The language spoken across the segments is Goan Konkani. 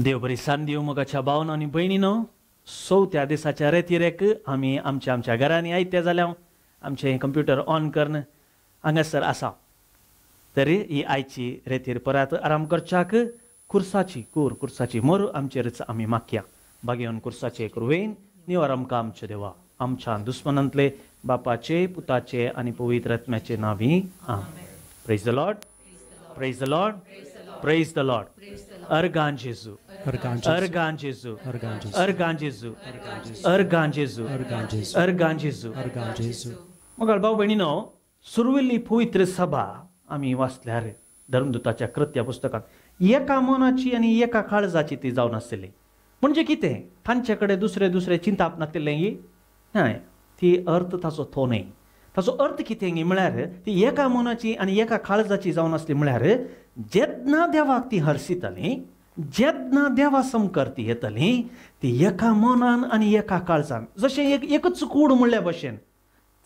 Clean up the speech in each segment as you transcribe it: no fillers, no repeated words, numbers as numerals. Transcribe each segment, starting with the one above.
देव बरी सांद दिवं मोगाच्या भावना आनी भयणीनो. चवथ्या दिसाच्या रेतिरेक आमी आमच्या आमच्या घरांनी आयते जाल्या आमचें कंप्युटर ऑन करून हांगासर आसा. तरी ही आयची रेतीर परत आराम करच्याक कुर्साची कूर कुर्साची मोर आमचेरच आमी मागया. बागेवन कुर्साचे कुरवेन निवार आमकां आमचे देवा आमच्या दुस्मनांतले बापाचे पुताचे आनी पवित्र आत्म्याचे नांवी आमेन. Praise the Lord, praise the Lord, praise the Lord. अर्गां जेजू, अर्गां जेजू, अर्गां जेजू, अर्गां जेजू, अर्गां जेजू. मग भाव भयणीनो, सुरवेली पवित्र सभा आमी वाचल्यार धर्मदूताच्या कृत्या पुस्तकांत एका मनाची आनी एका काळजाची ती जावन आसली. म्हणजे कितें, तांचे कडेन दुसरे दुसरे चिंताप नातिल्लें न्हय, ती अर्थ ताचो तो न्हय. ताचो अर्थ कितें म्हळ्यार ती एका मनाची आनी एका काळजाची जावन आसली म्हळ्यार जेन्ना देवाक ती हरसिताली, जेन्ना देवा समकर ती येतली, ती एका मनान आनी एका काळजान, जशें एक एकच कूड म्हणल्या भशेन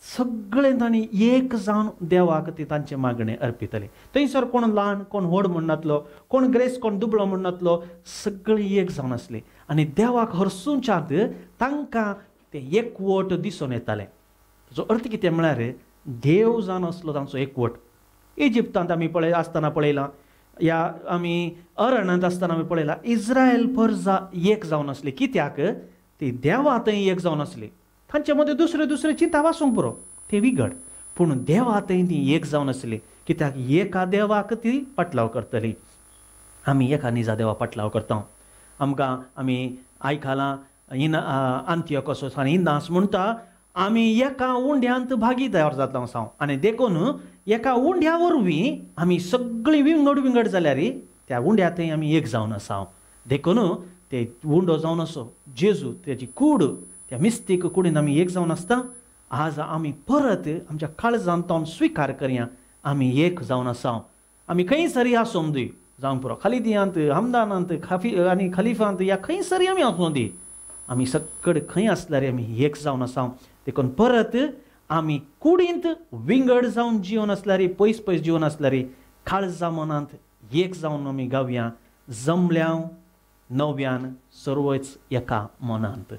सगळें तांणी एक जावन देवाक ती तांचे मागणें अर्पितली. थंयसर कोण ल्हान कोण व्हड म्हणनातलो, कोण ग्रेस कोण दुबळो म्हणनातलो, सगळीं एक जावन आसली आनी देवाक हरसूंच्यांत तांकां तें एकवट दिसून येतालें. ताचो अर्थ कितें म्हळ्यार देव जावन आसलो तांचो एकवट. इजिप्तांत आमी पळय आसतना पळयलां, या आमी अरण्यांत आसतना आमी पळयलां, इस्रायल परजा एक जावन आसली. कित्याक ती देवा थंय एक जावन आसली. तांचे मदें दुसरे दुसरे चिंता आसूंक पुरो, ते विगड, पूण देवा थंय ती एक जावन आसली. कित्याक एका देवाक ती पाटलाव करतली. आमी एका निजा देवा पाटलाव करता. आमकां आमी आयकलां इन आंतियोकस आनी इनास म्हणटा आमी एका उंड्यांत भागीदार जातलो आसा आनी देखून एका उंड्या वरवीं आमी सगळीं विंगड विंगड जाल्यार त्या उंड्या थंय आमी एक जावन आसा. देखून ते उंडो जावन आसो जेजू, तेजी कूड, त्या मिस्तीक कुडीन आमी एक जावन आसता. आज आमी परत आमच्या काळजान तो स्विकार करया, आमी एक जावन आसा. आमी खंयसरी आसूं दी, जावंक पुरो खालिदियांत, हमदानांत, खाफी आनी खलिफांत, या खंयसरी आमी आसूं दी, आमी सगळे खंय आसल्यार आमी एक जावन आसा. देखून परत आमी कुडींत विंगड जावन जिवन आसल्यार, पयस पयस जिवन आसल्यार, काळजा मनांत एक जावन आमी गावया, जमल्या नव्यान सर्वच एका मनांत.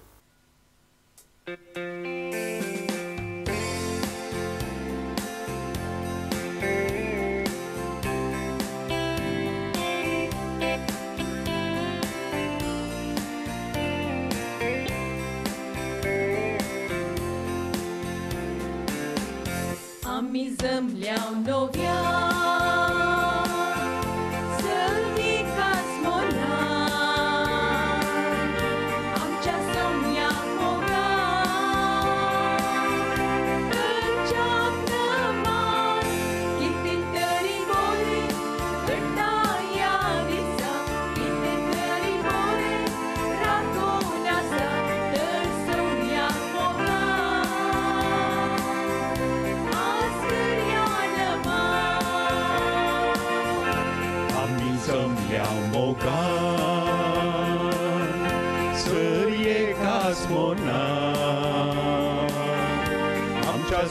आमी जमल्या नव्या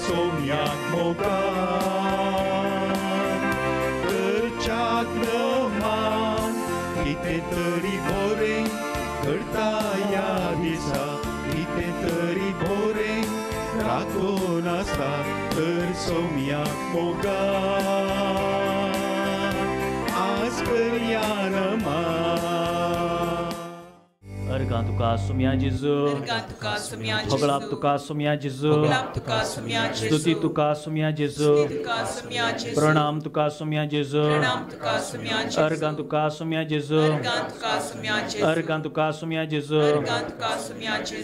सोम्याक मोगान करच्याक नमान कितें तरी बरें करता ह्या दिसा, कितें तरी बरें राखून आसा तर सोम्याक मोगान आज करया नमान. अर्गां तुका सुम्या जेजू, होगळाप तुका सुम्या जेजू, स्तुती तुका सुम्या जेजू, प्रणाम तुका सुम्या जेजू, अर्गां तुका सुम्या जेजू, अर्गां तुका सुम्या जेजू,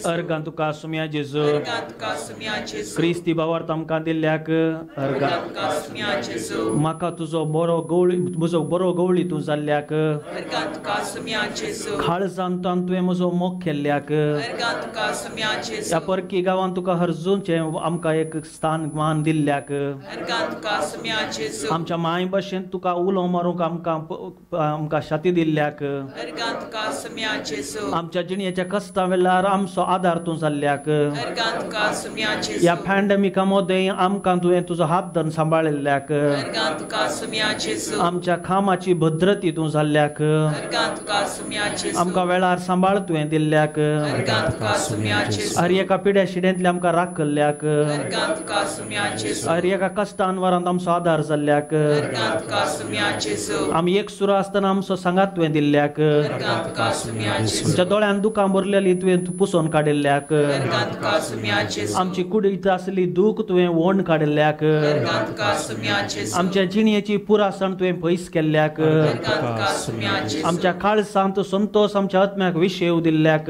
अर्गां तुका सुम्या जेजू. क्रिस्ती भावार्थ आमकां दिल्ल्याक अर्गां म्हाका तुजो बरो गवळी, म्हजो बरो गवळी तूं जाल्ल्याक, काळजांत तुवें म्हजो मोग केल्ल्याक, ह्या परकी गांवांत तुका हरजूनचें आमकां एक स्थान मान दिल्ल्याक, आमच्या माय भशेन तुका उलो मारूंक आमकां आमकां शाती दिल्ल्याक, आमच्या जिणेच्या कश्टां वेळार आमचो आदार तूं जाल्ल्याक, ह्या पॅन्डेमिका मदें आमकां तुवें तुजो हात धरून सांबाळिल्ल्याक, आमच्या कामाची भद्रती तूं जाल्ल्याक, आमकां वेळार सांबाळ तुवें दिल्ल्याक, हर एका पिड्या शिड्यांतल्या आमकां राखल्ल्याक, हर एका कश्टान वरांत आमचो आदार जाल्ल्याक, आमी एक सुरो आसतना आमचो सांगात तुवें दिल्ल्याक, आमच्या दोळ्यान दुकां भरलेली तुवें पुसोवन काडिल्ल्याक, आमची कुडीत आसली दूख तुवें ओण काडिल्ल्याक, आमच्या जिणेची पुरासण तुवें पयस केल्ल्याक, आमच्या काळसांत संतोष आमच्या आत्म्याक विशेव दिल्ल्याक,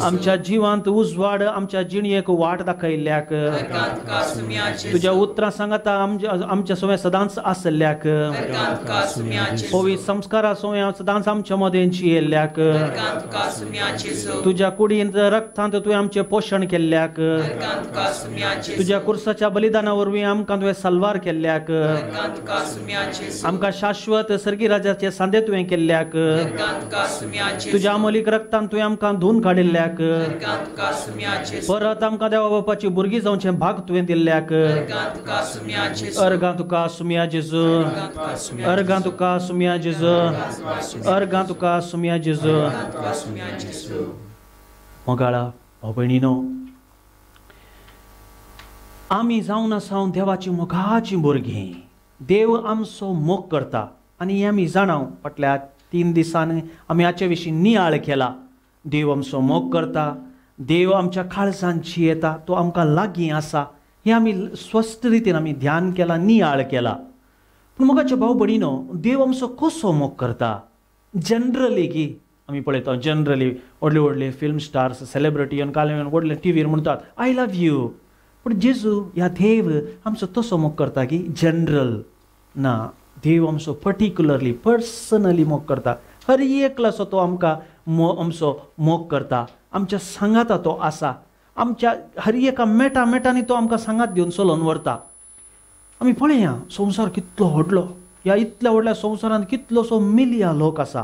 आमच्या जिवांत उजवाड आमच्या जिणेक वाट दाखयल्ल्याक, तुज्या उतरां सांगाता आमच्या सवय सदांच आसल्याक, पवित्र संस्कारा सवय सदांच आमच्या मदें जियेल्ल्याक, तुज्या कुडींत रक्तांत तुवें आमचें पोशण केल्ल्याक, तुज्या कुर्साच्या बलिदाना वरवीं आमकां तुवें सलवार केल्ल्याक, आमकां शाश्वत सर्गी राजाचे सांदे तुवें केल्ल्याक, तुज्या अमोलीक रक्तान तुवें आमकां धुवन काडिल्ल्याक, परत आमकां देवा बापाची भुरगीं जावचें भाग तुवें दिल्ल्याक, अर्गां तुका सुमया जेजू, अर्गां तुका सुमया जेजू, अर्गां तुका सुमया जेजू. मोगाळा भाव भयणीनो, आमी जावन आसा देवाची मोगाची भुरगीं. देव आमचो मोग करता आनी हें आमी जाणाव. फाटल्या 3 दिसांनी आमी हाचे विशीं नियाळ केला. देव आमचो मोग करता, देव आमच्या काळजान जियेता, तो आमकां लागीं आसा, हें आमी स्वस्थ रितीन आमी ध्यान केलां, नियाळ केला. पूण मोगाचे भाव भयणीनो, देव आमचो कसो मोग करता? जनरली की आमी पळयता, जनरली व्हडले व्हडले फिल्म स्टार्स, सेलेब्रिटी येवन काल व्हडले टिवीर म्हणटात I love you. पूण जेजू ह्या देव आमचो तसो मोग करता की जनरल ना, देव आमचो पर्टिक्युलरली पर्सनली मोग करता. हर एकलाचो तो आमकां आमचो मोग करता, आमच्या सांगाता तो आसा, आमच्या हर एका मेटा मेटांनी तो आमकां सांगात दिवन चलोवन व्हरता. आमी पळया संवसार कितलो व्हडलो, ह्या इतल्या व्हडल्या संवसारांत कितलोसो मिलया लोक आसा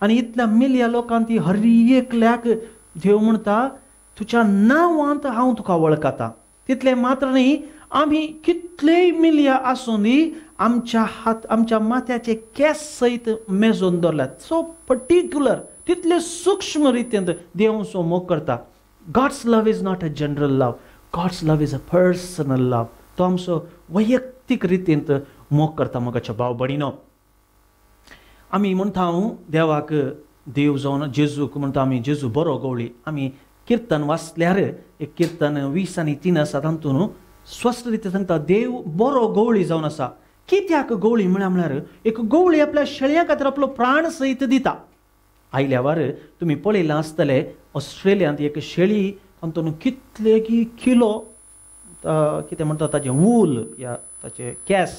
आनी इतल्या मिलया लोकांत ती हर एकल्याक देव म्हणटा तुज्या नांवांत हांव तुका वळखता. तितलें मात्र न्ही, आमी कितलेय मिलया आसूं दी, आमच्या हात आमच्या माथ्याचे केंस सयत मेजून दवरल्यात. सो पर्टिक्युलर तितले सूक्ष्म रितीन देव सो मोग करता. God's love is not a general love, God's love is a personal love. तो आमचो वैयक्तीक रितीन मोग करता. मोगाच्या भाव भयणीनो, आमी म्हणटा हांव देवाक देव जावन जेजूक म्हणटा आमी जेजू बरो गवळी. आमी किर्तन वाचल्यार एक किर्तन 20 आनी 3 आसा, तातूंत स्वस्थ रितीन सांगता देव बरो गवळी जावन आसा. कित्याक गवळी म्हळ्यार म्हळ्यार एक गवळी आपल्या शेळयां खातीर आपलो प्राण सयत दिता. आयल्यावर तुमी पळयलां आसतलें ऑस्ट्रेलियांत एक शेळी तातूंत कितले की किलो कितें म्हणटा ताजें वूल या ताचे केंस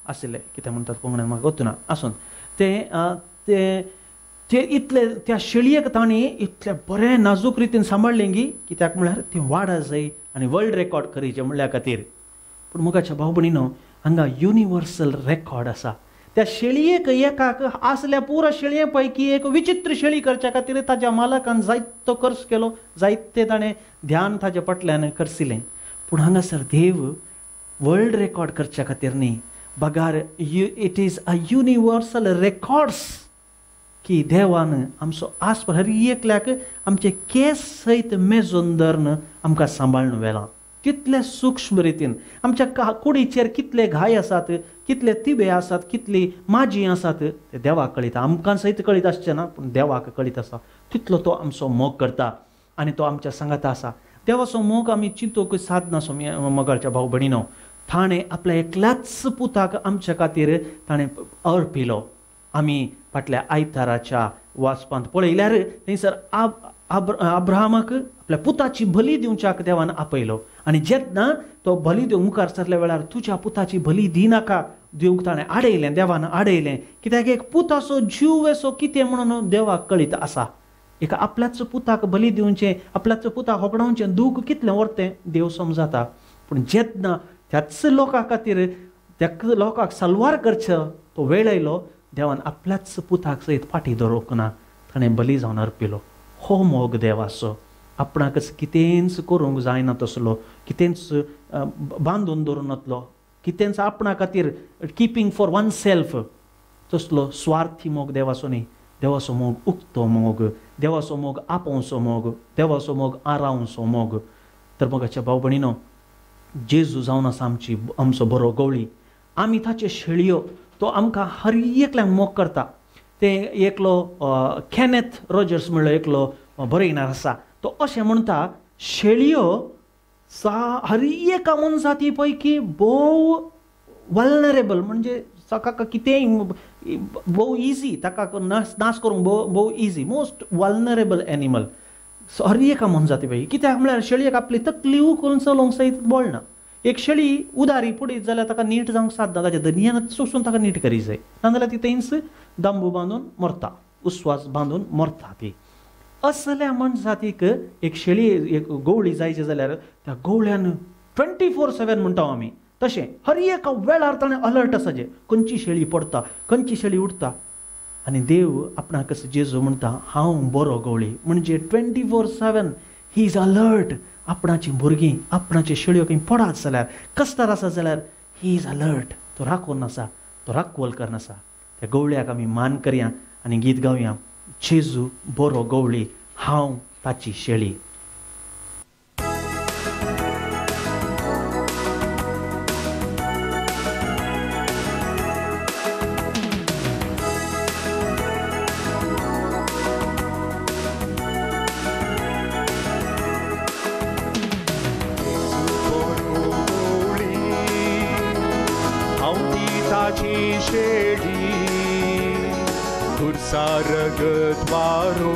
आशिल्ले, कितें म्हणटात कोंकणीन म्हाका वचना, आसून ते ते ते इतले त्या शेळयेक तांणी इतले बरें नाजूक रितीन सांबाळ्ळें की कित्याक म्हळ्यार तें वाडा जाय आनी वर्ल्ड रेकॉर्ड करीचें म्हणल्या खातीर. पूण मोगाच्या भाव भयणीनो, हांगा युनिवर्सल रेकॉर्ड आसा. त्या शेळयेक एकाक आसल्या पुरा शेळये पैकी एक विचित्र शेळी करच्या खातीर ताज्या मालकान जायतो खर्च केलो, जायते ताणें ध्यान ताज्या फाटल्यान खर्चिलें. पूण हांगासर देव वर्ल्ड रेकॉर्ड करच्या खातीर न्ही, बगार it is a universal records की देवान आमचो आसपास हर एकल्याक आमचे केंस सयत मेजून धरून आमकां सांबाळून व्हेलां. कितले सूक्ष्म रितीन आमच्या कुडीचेर कितले घाय आसात, कितले तिबे आसात, कितली माजी आसात ते देवाक कळीत, आमकां सयत कळीत आसचें ना, पूण देवाक कळीत आसा. तितलो तो आमचो मोग करता आनी तो आमच्या सांगाता आसा. देवाचो मोग आमी चिंतूंक सादना मोगाच्या भाव भयणीनो. ताणें आपल्या एकल्याच पुताक आमच्या खातीर ताणें अर्पिलो. आमी फाटल्या आयताराच्या वाचपांत पळयल्यार थंयसर अब्राहमाक आपल्या पुताची बली दिवच्याक देवान आपयलो आनी जेन्ना तो बली दिवंक मुखार सरल्या वेळार तुज्या पुताची बली दिनाका दिवंक ताणें आडयलें, देवान आडयलें. कित्याक एक पुताचो जीव असो कितें म्हणून देवाक कळीत आसा. एका आपल्याच पुताक बली दिवचें, आपल्याच पुताक होगडावचें दूख कितलें व्हरतें देव समजाता. पूण जेन्ना त्याच लोकां खातीर त्या लोकांक सलवार करचो तो वेळ आयलो, देवान आपल्याच पुताक सयत फाटीं दवरूंक ना, ताणें बली जावन अर्पिलो. हो मोग देवाचो. आपणाकच कितेंच करूंक जायना तसलो, कितेंच बांदून दवरून वतलो, कितेंच आपणा खातीर किपींग फॉर वन सेल्फ तसलो स्वार्थी मोग देवाचो न्ही. देवाचो मोग उक्तो मोग, देवाचो मोग आपोवचो मोग, देवाचो मोग आरावचो मोग. तर मोगाच्या भाव भयणीनो, जेजू जावन आसा आमची आमचो बरो गवळी. आमी ताच्यो शेळयो. तो आमकां हर एकल्यांक मोग करता. ते एकलो केनेथ रॉजर्स म्हणलो एकलो बरयणार आसा, तो अशें म्हणटा, शेळयो हर एका मनजाती पैकी भोव वल्नरेबल, म्हणजे ताका कितेंय भोव इजी, ताका नाश करूंक भोव इजी, मोस्ट वल्नरेबल एनिमल हर एका मनजाती पैकी. कित्याक म्हळ्यार शेळयेक आपली तकली उखलून चलोवंक सयत बोळना. एक शेळी उदारी पडीत जाल्यार ताका नीट जावंक सादना, ताच्या दर्यान सोसून ताका नीट करी जाय, नाजाल्यार ती थंयच दांबू बांदून मरता, उस्वास बांदून मरता ती. असल्या मनजातीक एक शेळी एक गवळी जायची जाल्यार त्या गवळ्यान 24/7 म्हणटा आमी तशें हर एका वेळार ताणें अलर्ट आसाचें, खंयची शेळी पडटा, खंयची शेळी उठता. आनी देव आपणाकच जेजू म्हणटा, हांव बरो गवळी, म्हणजे 24/7 he is alert. आपणाची भुरगीं आपणाच्यो शेळयो खंय पडात जाल्यार, कस्तार आसा जाल्यार he is alert. तो राखून आसा, तो राखवल करून आसा. त्या गवळ्याक आमी मान करया आनी गीत गावया, जेजू बरो गवळी, हांव ताची शेळी. रगत वारो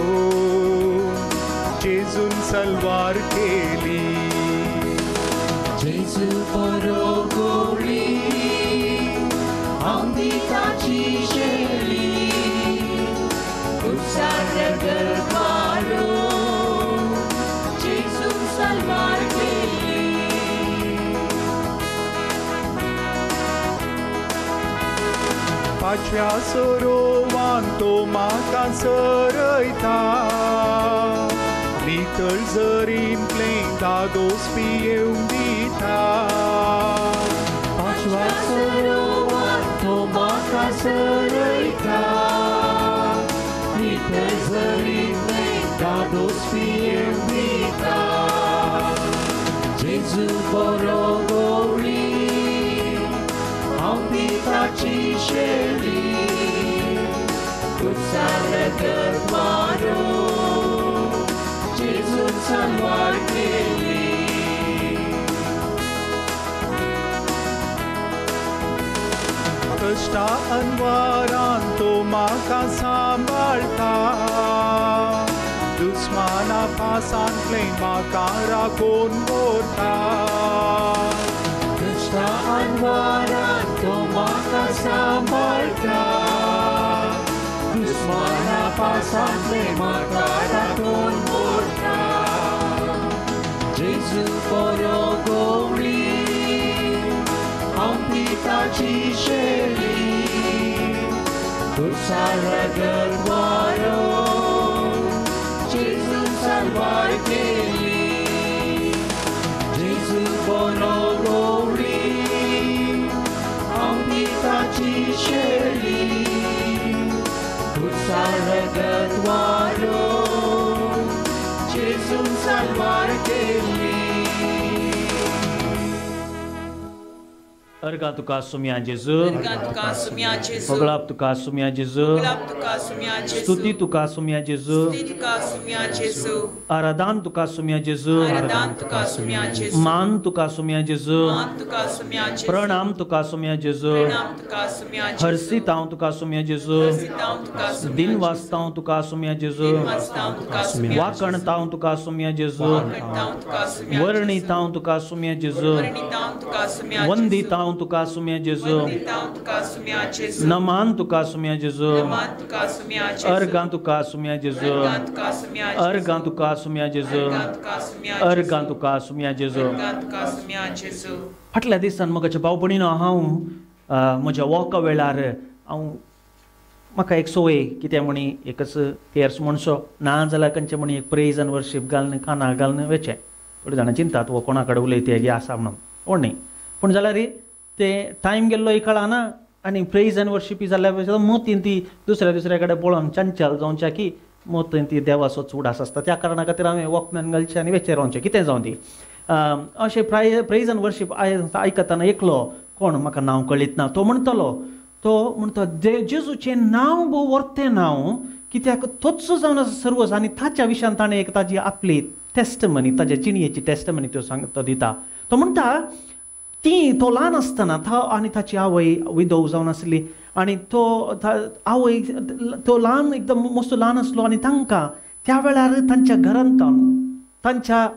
जेजून सलवार केली, जेजू बरो गवळी, हांव ताची शेळी, खुर्सार रगत वारो जेजून सलवार केली. पाचव्या सरोवान तो म्हाका सरयता, नितळ जरींतलें दादोस पियेवंक दिता. पाचव्या सरोवान तो म्हाका सरयता, नितळ जरींतलें दादोस पियेवंक दिता. जेजू बरो गवळी, हांव ताची शेळी, खुर्सार रगत वारो जेजून सलवार केली. कश्टा अनवारान तो म्हाका सांबाळटा, दुस्माना पासांतलें म्हाका राखून दवरता. कश्टा अनवारान तो म्हाका सांबाळटा, दुस्माना पासांतलें म्हाका राखून दवरता. जेजू बरो गवळी, हांव ताची शेळी, खुर्सार रगत वारो जेजून सलवार केली. जेजू बरो गवळी, हांव ताची शेळी, खुर्सार रगत वारो जेजून सलवार केली. अर्गा तुका सुम्या जेजू, होगळाप तुका सुम्या जेजू, स्तुती तुका सुम्या जेजू, आराधन तुका सुम्या जेजू, मान तुका सुम्या जेजू, प्रणाम तुका सुम्या जेजू, हर्षितांव तुका सुम्या जेजू, दिन वाचतांव तुका सुम्या जेजू, वाकणतांव तुका सुम्या जेजू, वर्णितांव तुका सुम्या जेजू, वंदितांव तुका सुम्या जेजू, नमान तुका सुम्या जेजू, अर्गां तुका सुम्या जेजू, अर्गां तुका सुम्या जेजू, अर्गां तुका सुम्या जेजू. फाटल्या दिसान म्हज्या भाव भयणीनो हांव म्हज्या वॉका वेळार हांव म्हाका एक संवय कितें म्हणी एकच तेर्स म्हणसो ना जाल्यार खंयचें म्हणी एक प्रेज आनी वर्शीप घालून कानार घालून वचें. थोडीं जाणां चिंतात हो कोणा कडेन उलयता गे आसा म्हणून, कोण न्ही, पूण जाल्यार ते टायम गेल्लो कळना आनी प्रेज आनी वर्शीप जाल्यार मोतीन ती दुसऱ्या दुसऱ्या कडेन पळोवन चंचल जावच्या की मोतीन ती देवाचो उडास आसता. त्या कारणा खातीर हांवें वॉकमॅन घालचें आनी वेचें रावचें कितें जावं ती. अशें प्रेज आनी वर्शीप आयकतना एकलो कोण म्हाका नांव कळीत ना तो म्हणटलो, तो म्हणटा जेजूचें नांव भोव वर्तें नांव कित्याक तोच जावन आसा सर्वस. आनी ताच्या विशयान ताणें एक ताजी आपली टेस्टमनी, ताज्या जिणयेची टेस्टमनी त्यो सांग तो दिता. तो म्हणटा ती तो ल्हान आसतना तो आनी ताची आवय विधव जावन आसली आनी तो आवय तो ल्हान एकदम मस्त ल्हान आसलो आनी तांकां त्या वेळार तांच्या घरांत तांच्या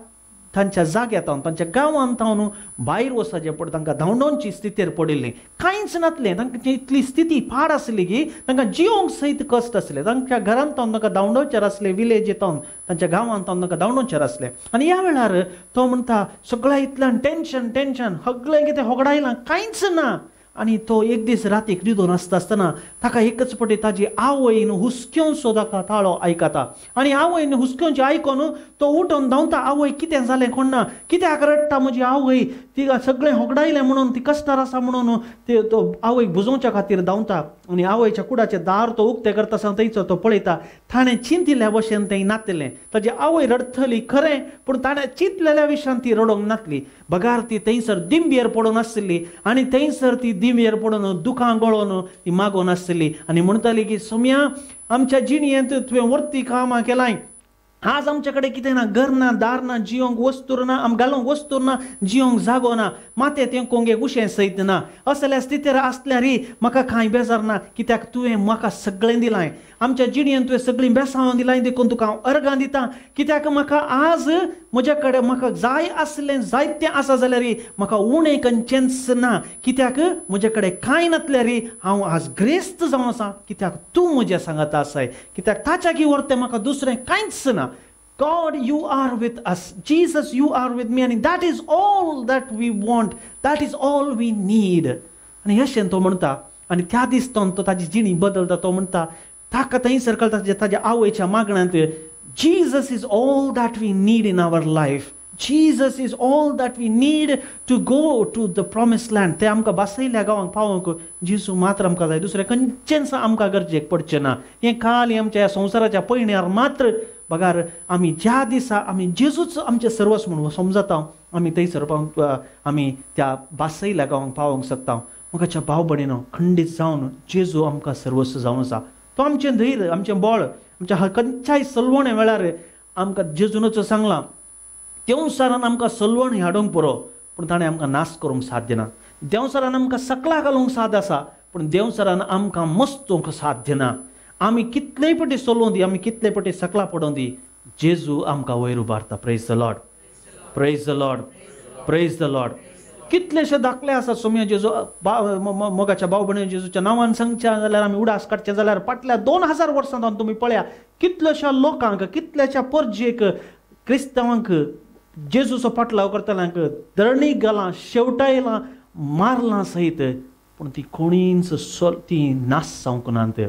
तांच्या जाग्यार तावन तांच्या गांवांत तावन भायर वचपाचें पड तांकां धांवडोवची स्थितीर पडिल्ली, कांयच नासलें. तांकां इतली स्थिती पाड आसली की तांकां जिवंक सयत कश्ट आसले. तांच्या घरांत तावन तांकां धांवडोवचेर आसलें, विलेज तावन तांच्या गांवांत तावन तांकां धांवडोवचेर आसलें. आनी ह्या वेळार तो म्हणटा सगळ्या इतल्यान टेंशन टेंशन सगळें कितें होगडायलां, कांयच ना. आनी तो एक दीस रातीक न्हिदून आसता आसतना ताका एकच पटी ताजी आवयन हुसक्योनसो ताका ताळो आयकता आनी आवयन हुसक्योनचें आयकोन तो उठोन धांवता. आवय कितें जालें कोण ना, कित्याक रडटा म्हजी आवय, तिका सगळें होगडायलें म्हणून ती कश्टार आसा म्हणून ते तो आवयक बुजोवच्या खातीर धांवता आनी आवयच्या कुडाचें दार तो उक्तें करता आसतना थंयचो तो पळयता ताणें चिंतिल्ल्या भशेन तें नातिल्लें. ताजी आवय रडटली खरें, पूण ताणें चिंतलेल्या विशयान ती रडोंक नातली, बगार ती थंयसर दिंबयेर पडून आसली आनी थंयसर ती दिंबयेर पडून दुकां गळोवन ती मागोवन आसली आनी म्हणटाली की सोम्या आमच्या जिणयेंत तुवें वर्ती कामां केलाय, आज आमचे कडेन कितें ना, घर ना, दार ना, जियोंक वस्तूर ना, आम घालूंक वस्तूर ना, जियोंक जागो ना, माथें तेंकोंक एक उशें सयत ना. असल्या स्थितीर आसल्यार म्हाका कांय बेजार ना, कित्याक तुवें म्हाका सगळें दिलां, आमच्या जिणयेन तुवें सगळीं बेसांव दिलां, देखून तुका हांव अर्गां दितां, कित्याक म्हाका आज म्हज्या कडेन म्हाका जाय आसलें जायतें आसा जाल्यार म्हाका उणें खंयचेंच ना, कित्याक म्हजे कडेन कांय नासल्यार हांव आज ग्रेस्त जावन आसा, कित्याक तूं म्हज्या सांगाता आसाय, कित्याक ताच्या की व्हरतें म्हाका दुसरें कांयच ना. God, you are with us. Jesus, you are with me. And that is all that we want. That is all we need. आनी अशें तो म्हणटा आनी त्या दीस तो ताजी जिणी बदलता. तो म्हणटा ताका थंयसर कळटा ताज्या आवयच्या मागण्यांत Jesus is all that we need in our life. Jesus is all that we need to go to the promised land. ते आमकां बासयल्या गांवांक पावोवंक जेजू मात्र आमकां जाय, दुसरें खंयचेंच आमकां गरजेक पडचें ना. हें खाली आमच्या ह्या संवसाराच्या पयण्यार मात्र बगार आमी ज्या दिसा आमी जेजूच आमचें सर्वस्व म्हणून समजता आमी थंयसर पावंक आमी त्या बासयल्या गांवांक पावोवंक शकता. म्हाका भाव भयणीनो खंडीत जावन जेजू आमकां सर्वस्व जावन आसा. तो आमचें धैर्य, आमचें बळ, आमच्या खंयच्याय सलवणे वेळार आमकां जेजूनच सांगलां देंवसारान आमकां सलवण हाडूंक पुरो, पूण ताणें आमकां नाश करूंक साध्य ना. देंवसारान आमकां सकला घालूंक साद आसा, पूण देंवसारान आमकां मस्तूंक साध्य ना. आमी कितलेय पटी चलोवं दी, आमी कितले पटी सकला पडोवं दी, जेजू आमकां वयर उबारता. Praise the Lord, praise the Lord, praise the Lord. कितलेशे दाखले आसात सोम्या जेजू मोगाच्या भाव भयणी जेजूच्या नांवान सांगच्या जाल्यार आमी उडास काडचे जाल्यार फाटल्या 2000 वर्सां जावन तुमी पळया कितल्याश्या लोकांक, कितल्याश्या परजेक, क्रिस्तांवांक जेजूचो फाटलाव करतल्यांक धरणी घालां, शेवटायलां, मारलां सयत, पूण ती कोणीच ती नाश जावंक नात.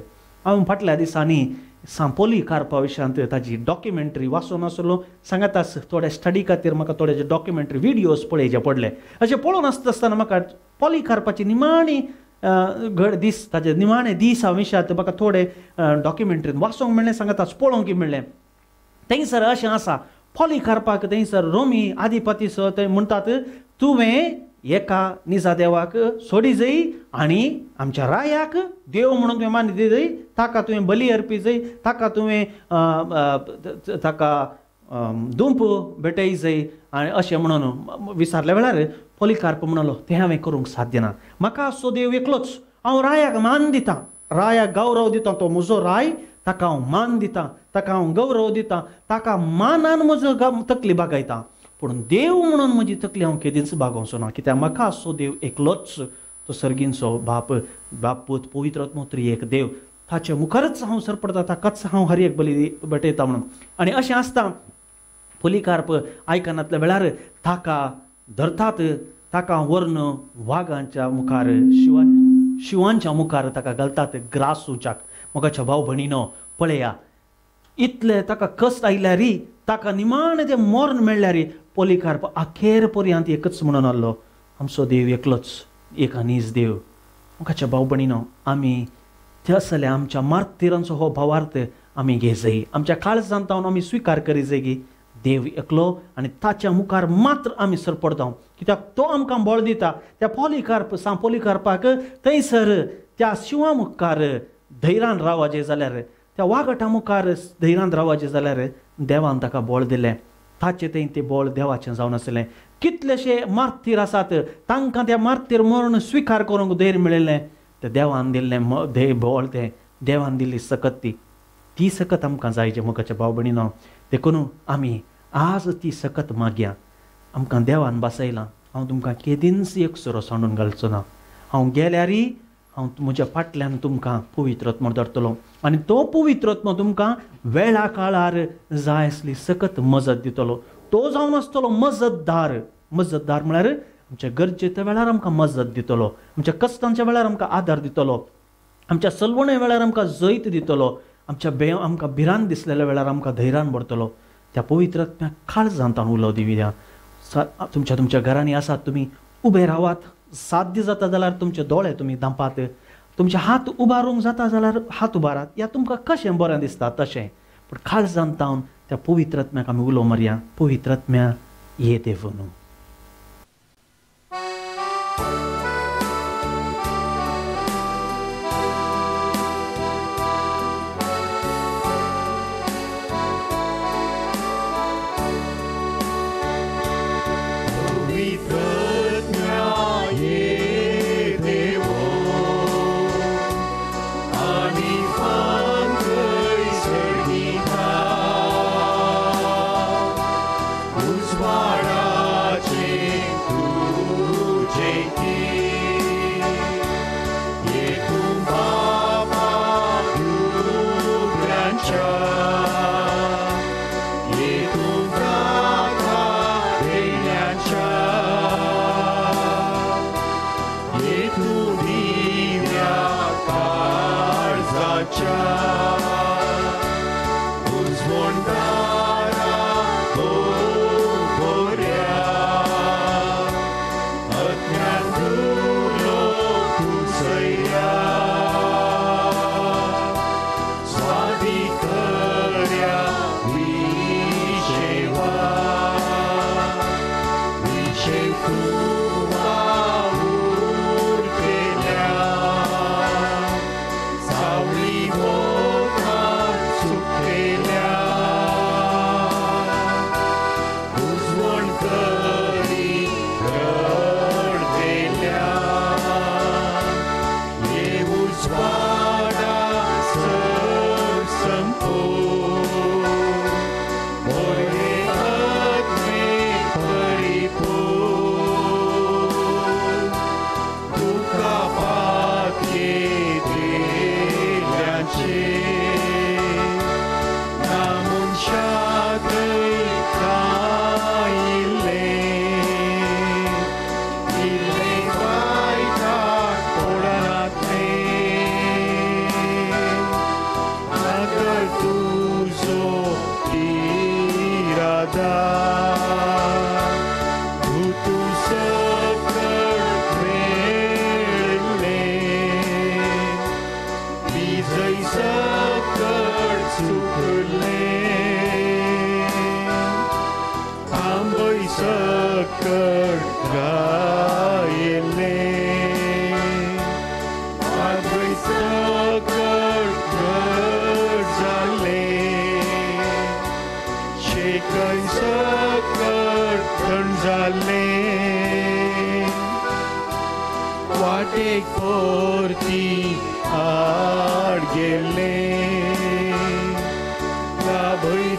हांव फाटल्या दिसांनी सांपोली कारपा विशयांत ताजी डॉक्युमेंटरी वाचून आसलो. सांगात थोडे स्टडी खातीर म्हाका थोडे डॉक्युमेंटरी व्हिडियोज पळयचे पडले. अशें पळोवन आसता आसतना म्हाका पोली कारपाची निमाणी घड दीस, ताजे निमाणे दीस हांव विशयांत म्हाका थोडे डॉक्युमेंटरीन वाचूंक मेळ्ळें, सांगात पळोवंक मेळ्ळें. थंयसर अशें आसा पोली कारपाक थंयसर रोमी आदिपती थंय म्हणटात तुवें एका निजा देवाक सोडी जाय आनी आमच्या रायाक देव म्हणून तुवें मान्य जाय, ताका तुवें बली अर्पी जाय, ताका तुवें ताका दुंप भेटय जाय आनी अशें म्हणून विचारल्या वेळार पोलिकार्प म्हणलो तें हांवें करूंक साध्य ना, म्हाका असो देव एकलोच, हांव रायाक मान दितां, रायाक गौरव दितां, तो म्हजो राय, ताका हांव मान दितां, ताका हांव गौरव दितां, ताका मानान म्हजो तकली बागयता. पूण देव म्हणून म्हजी तकली हांव केदींच बागोवचो ना, कित्याक म्हाका आसचो देव एकलोच, तो सर्गींचो बाप, बाप पूत पवित्र आत्मो त्रिएक देव, ताचे मुखारच हांव सरपडटा, ताकाच हांव हर एक बली भेटयता म्हणून. आनी अशें आसता पोलिकार्प आयकनातल्या वेळार ताका धरतात, ताका व्हरून वागांच्या मुखार, शिवांच्या मुखार ताका घालतात ग्रासूच्याक. मोगाच्या भाव भयणीनो पळया, इतले ताका कश्ट आयल्यार, ताका निमाणें तें मर्ण मेळ्ळ्यार पोलिकार्प अखेर पर्यंत एकच म्हणून आसलो, आमचो देव एकलोच, एक आनीच देव. मोगाच्या भाव भयणीनो आमी ते आसले आमच्या मार्तिरांचो हो भावार्थ आमी घेजय, आमच्या काळजांत जावन आमी स्विकार करी की देव एकलो आनी ताच्या मुखार मात्र आमी सरपडता, कित्याक तो आमकां बळ दिता. त्या पोलिकार्प सांत पोलिकार्पाक थंयसर त्या शिंवा मुखार धैर्यान रावचें जाल्यार, त्या वागटा मुखार धैर्यान रावचें जाल्यार देवान ताका बळ दिलें. ताचें थंय तें बळ देवाचें जावन आसलें. कितलेशे मार्तीर आसात तांकां त्या मार्तीर मरण स्विकार करूंक धैर्य मेळिल्लें, तें देवान दिल्लें बळ, तें देवान दिल्ली सकत, ती ती सकत आमकां जाय जे मोगाच्या भाव भयणीनो. देखून आमी आज ती सकत मागया. आमकां देवान बसयलां, हांव तुमकां केदींच एक सुरो सांडून घालचो ना, हांव गेल्यारय हांव म्हज्या फाटल्यान तुमकां पवित्र आत्मो धरतलो आनी तो पवित्र आत्मो तुमकां वेळा काळार जाय आसली सकत मजत दितलो. तो जावन आसतलो मजतदार. मजतदार म्हळ्यार आमच्या गरजेच्या वेळार आमकां मजत दितलो, आमच्या कश्टांच्या वेळार आमकां आदार दितलो, आमच्या सलवणे वेळार आमकां जैत दितलो, आमच्या आमकां भिरांत दिसलेल्या वेळार आमकां धैर्यान भरतलो. त्या पवित्र आत्म्याक काळजांत उलो दिवया. तुमच्या तुमच्या घरांनी आसात तुमी उबे रावात, साध्य जाता जाल्यार तुमचे दोळे तुमी धांपात, तुमचे हात उबारूंक जाता जाल्यार हात उबारात, या तुमकां कशें बरें दिसता तशें, पूण काळजांत तावन त्या पवित्र आत्म्याक आमी उलो मारया. पवित्र आत्म्या ये देव न्हू.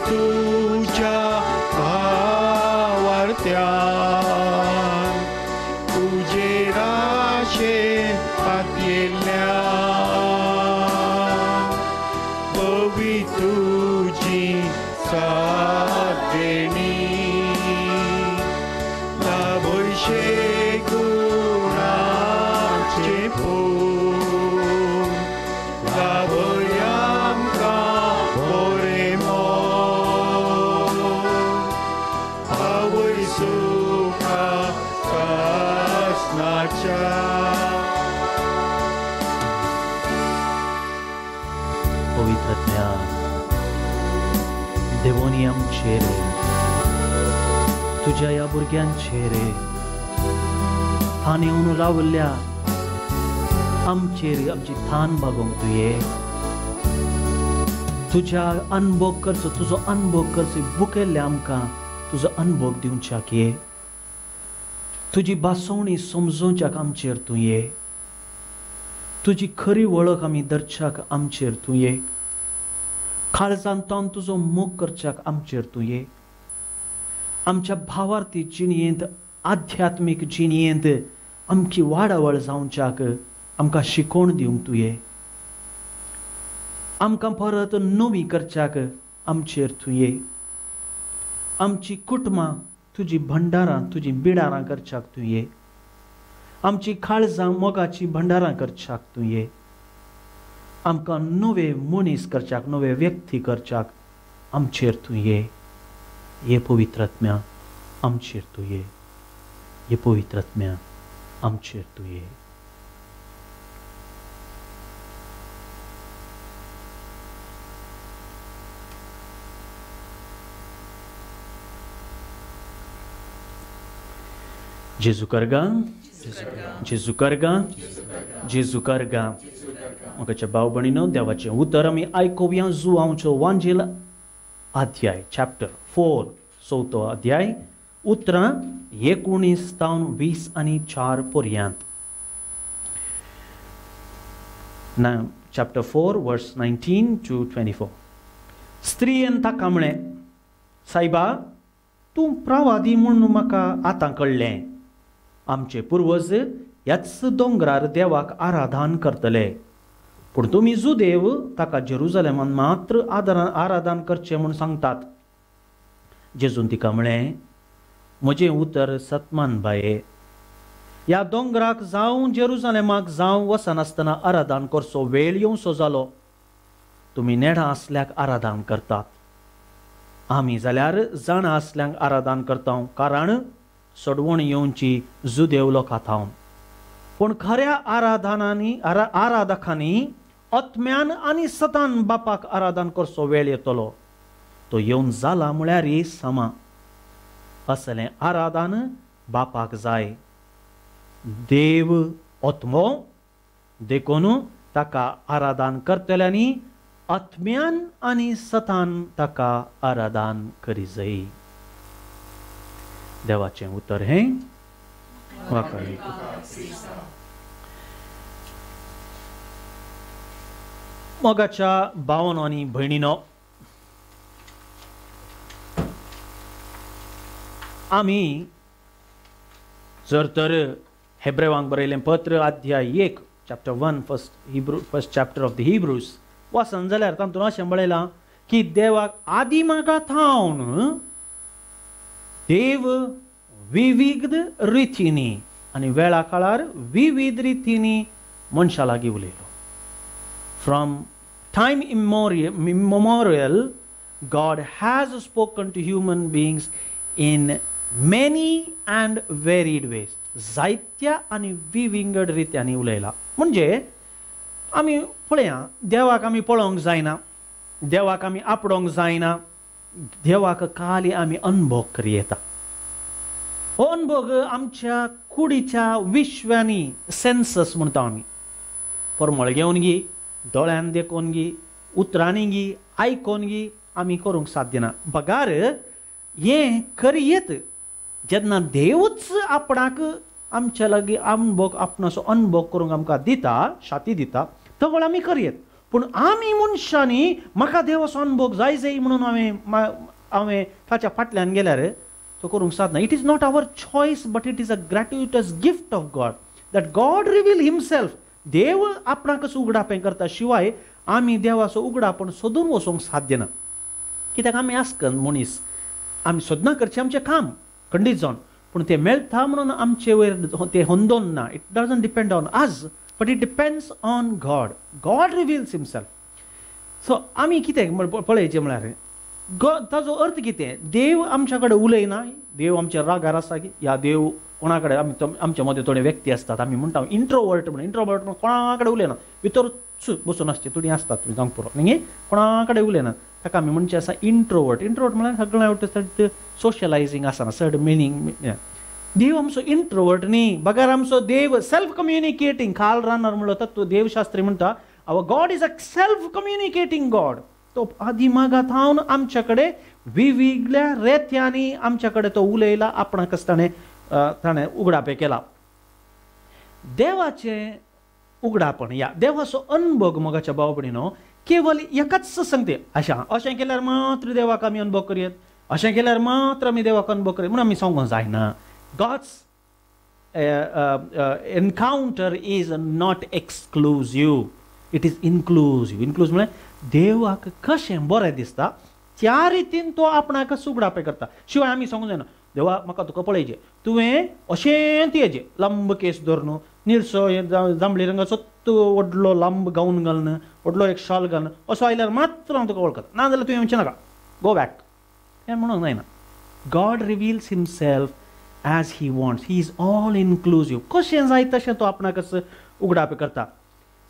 तुझ्या भावार्थ आत्म्यान तुजेर आशेन पातयेल्ल्यान पवी तुजी साथ देणी लाभयशे गुणाचे फूल लाभय आमकां बरें मोग आवय सुखा सासणाच्या. पवित्र ज्ञान देवोनी आमचेर तुज्या ह्या भुरग्यांचेर थान येवन रावल्या आमचेर आमची थान भागोवंक तुये तुज्या अनभोग करचो तुजो अनभोग करचो बुकेल्ल्या आमकां तुजो अनभोग दिवच्याक ये तुजी भासोवणी समजोवच्याक आमचेर तूं ये तुजी खरी वळख आमी धरच्याक आमचेर तूं ये काळजान तावन तुजो मोग करच्याक आमचेर तूं ये आमच्या भावार्थी जिणयेंत आध्यात्मीक जिणयेंत आमची वाडावळ जावच्याक आमकां शिकोवण दिवंक तूं ये आमकां परत नवी करच्याक आमचेर तूं ये आमची कुटुंबां तुजी भंडारां तुजी बिडारां करच्याक तूं ये आमची काळजां मोगाची भंडारां करच्याक तूं ये आमकां नवे मनीस करच्याक नवे व्यक्ती करच्याक आमचेर तूं ये ये पवित्र आत्म्या आमचेर तूं ये ये पवित्र आत्म्या आमचेर तूं ये. जेजू करगा जेजू करगा जेजू करगा. म्हाका भाव भयणीनो देवाचें उतर आमी आयकुया. जुवांवचो वांजेल अध्याय चॅप्टर 4 चवथो अध्याय उतरां 19 तावन 20 आनी 4 पर्यंत. चॅप्टर 4 वर्स 19 to 24. स्त्रियेन ताका म्हळें, सायबा तूं प्रवादी म्हूण म्हाका आतां कळ्ळें. आमचे पुर्वज ह्याच दोंगरार देवाक आराधन करतले, पूण तुमी जुदेव ताका जेरुजलेमान मात्र आराधन करचें म्हूण सांगतात. जेजून तिका म्हळें, म्हजें उतर सतमान बाये, ह्या दोंगराक जावं जेरुजलेमाक जावं वचनासतना आराधन करचो वेळ येवचो जालो. तुमी नेडां आसल्याक आराधन करतात, आमी जाल्यार जाणां आसल्यांक आराधन करता, कारण सोडवण येवची जुदेव लोकां थावन. पूण खऱ्या आराधनांनी आराधकांनी आत्म्यान आनी सतान बापाक आराधन करचो वेळ येतलो, तो येवन जाला म्हळ्यार समा. असलें आराधन बापाक जाय. देव आत्मो, देखून ताका आराधन करतल्यांनी आत्म्यान आनी सतान ताका आराधन करी जाय. देवाचें उतर हें. मोगाच्या भावानो आनी भयणीनो, आमी जर तर हेब्रेवांक बरयलें पत्र अध्याय 1 chapter 1 first chapter of the Hebrews वाचन जाल्यार तातूंत अशें बरयलां की देवाक आदी मागा थावन देव विविध रितींनी आनी वेळा काळार विविध रितींनी मनशा लागीं उलयलो. From time immemorial God has spoken to human beings in many and varied ways. जायत्या आनी विविंगड रित्यांनी उलयला. म्हणजे आमी पळया, देवाक आमी पळोवंक जायना, देवाक आमी आपडोंक जायना, देवाक खाली आमी अनभोग करयेता. हो अनभोग आमच्या कुडीच्या विश्वांनी, सेन्सस म्हणटा आमी, परमळ घेवन गी, दोळ्यान देखून गी, उतरांनी गी, आयकोन गी आमी करूंक साध्य ना. बगार हें करयेत जेन्ना देवूच आपणाक आमच्या लागीं अनभोग, आपणाचो अनभोग करूंक आमकां दिता, शाती दिता, तवळ आमी करयेत. पूण आमी मनशांनी म्हाका देवाचो अनभोग जाय जाय म्हणून हांवें ताच्या फाटल्यान गेल्यार तो करूंक सादना. It is not our choice but it is a gratuitous gift of God that God reveal himself. देव आपणाकच उगडापें करता शिवाय आमी देवाचो उगडापण सोदून वचूंक साध्य ना. कित्याक आमी आसकन मनीस, आमी सोदना करचें आमचें काम खंडीत जावन, पूण तें मेळटा म्हणून आमचे वयर तें होंदोन ना. It doesn't depend on us but it depends on God. God reveals himself. So आमी कितें पळयचें म्हळ्यार ताजो अर्थ कितें, देव आमच्या कडेन उलयना, देव आमच्या रागार आसा की ह्या देव कोणा कडेन आमी आमच्या मदें थोडे व्यक्ती आसतात आमी म्हणटा इंट्रोवर्ट म्हणून. इंट्रोवर्ट म्हणून कोणा कडेन उलयना, भितरूच बसून आसचे थोडीं आसतात तुमी जावंक पुरो न्ही, कोणा कडेन उलयना ताका आमी म्हणचें आसा इंट्रोवर्ट. इंट्रोवर्ट म्हळ्यार सगळ्या चड सोशलायजींग आसना, चड मिनींग. देव आमचो इंट्रोवर्ट न्ही, बगर आमचो देव सेल्फ कम्युनिकेटींग. कार्ल रानर म्हणलो तत्व देवशास्त्री म्हणटा our God is a self communicating God. तो आदिमागा थावन आमच्या कडेन विविगल्या रेत्यांनी आमच्या कडेन तो उलयला, आपणाकच ताणें ताणें उगडापें केला. देवाचें उगडापण ह्या देवाचो अनभोग मोगाच्या भाव भयणीनो केवल एकाच सांगते अशें अशें केल्यार मात्र देवाक आमी अनुभव करयेत, अशें केल्यार मात्र आमी देवाक अनुभव करयेत म्हणून आमी सांगूंक जायना. God's encounter is not exclusive, it is inclusive. Inclusive म्हळ्यार देवाक कशें बरें दिसता त्या रितीन तो आपणाक उगडापें करता. शिवाय आमी सांगूंक जायना देवा म्हाका तुका पळयचें, तुवें अशें येचें लांब केस धरून निरसो जांबळी रंगाचो व्हडलो लांब गावन घालून व्हडलो एक शॉल घालून असो आयल्यार मात्र हांव तुका वळखता, ना जाल्यार तुवें म्हणचें नाका, गो बॅक, हें म्हणूंक जायना. God reveals himself as he wants. He is all inclusive. कशें जाय तशें तो आपणाकच उगडापें करता.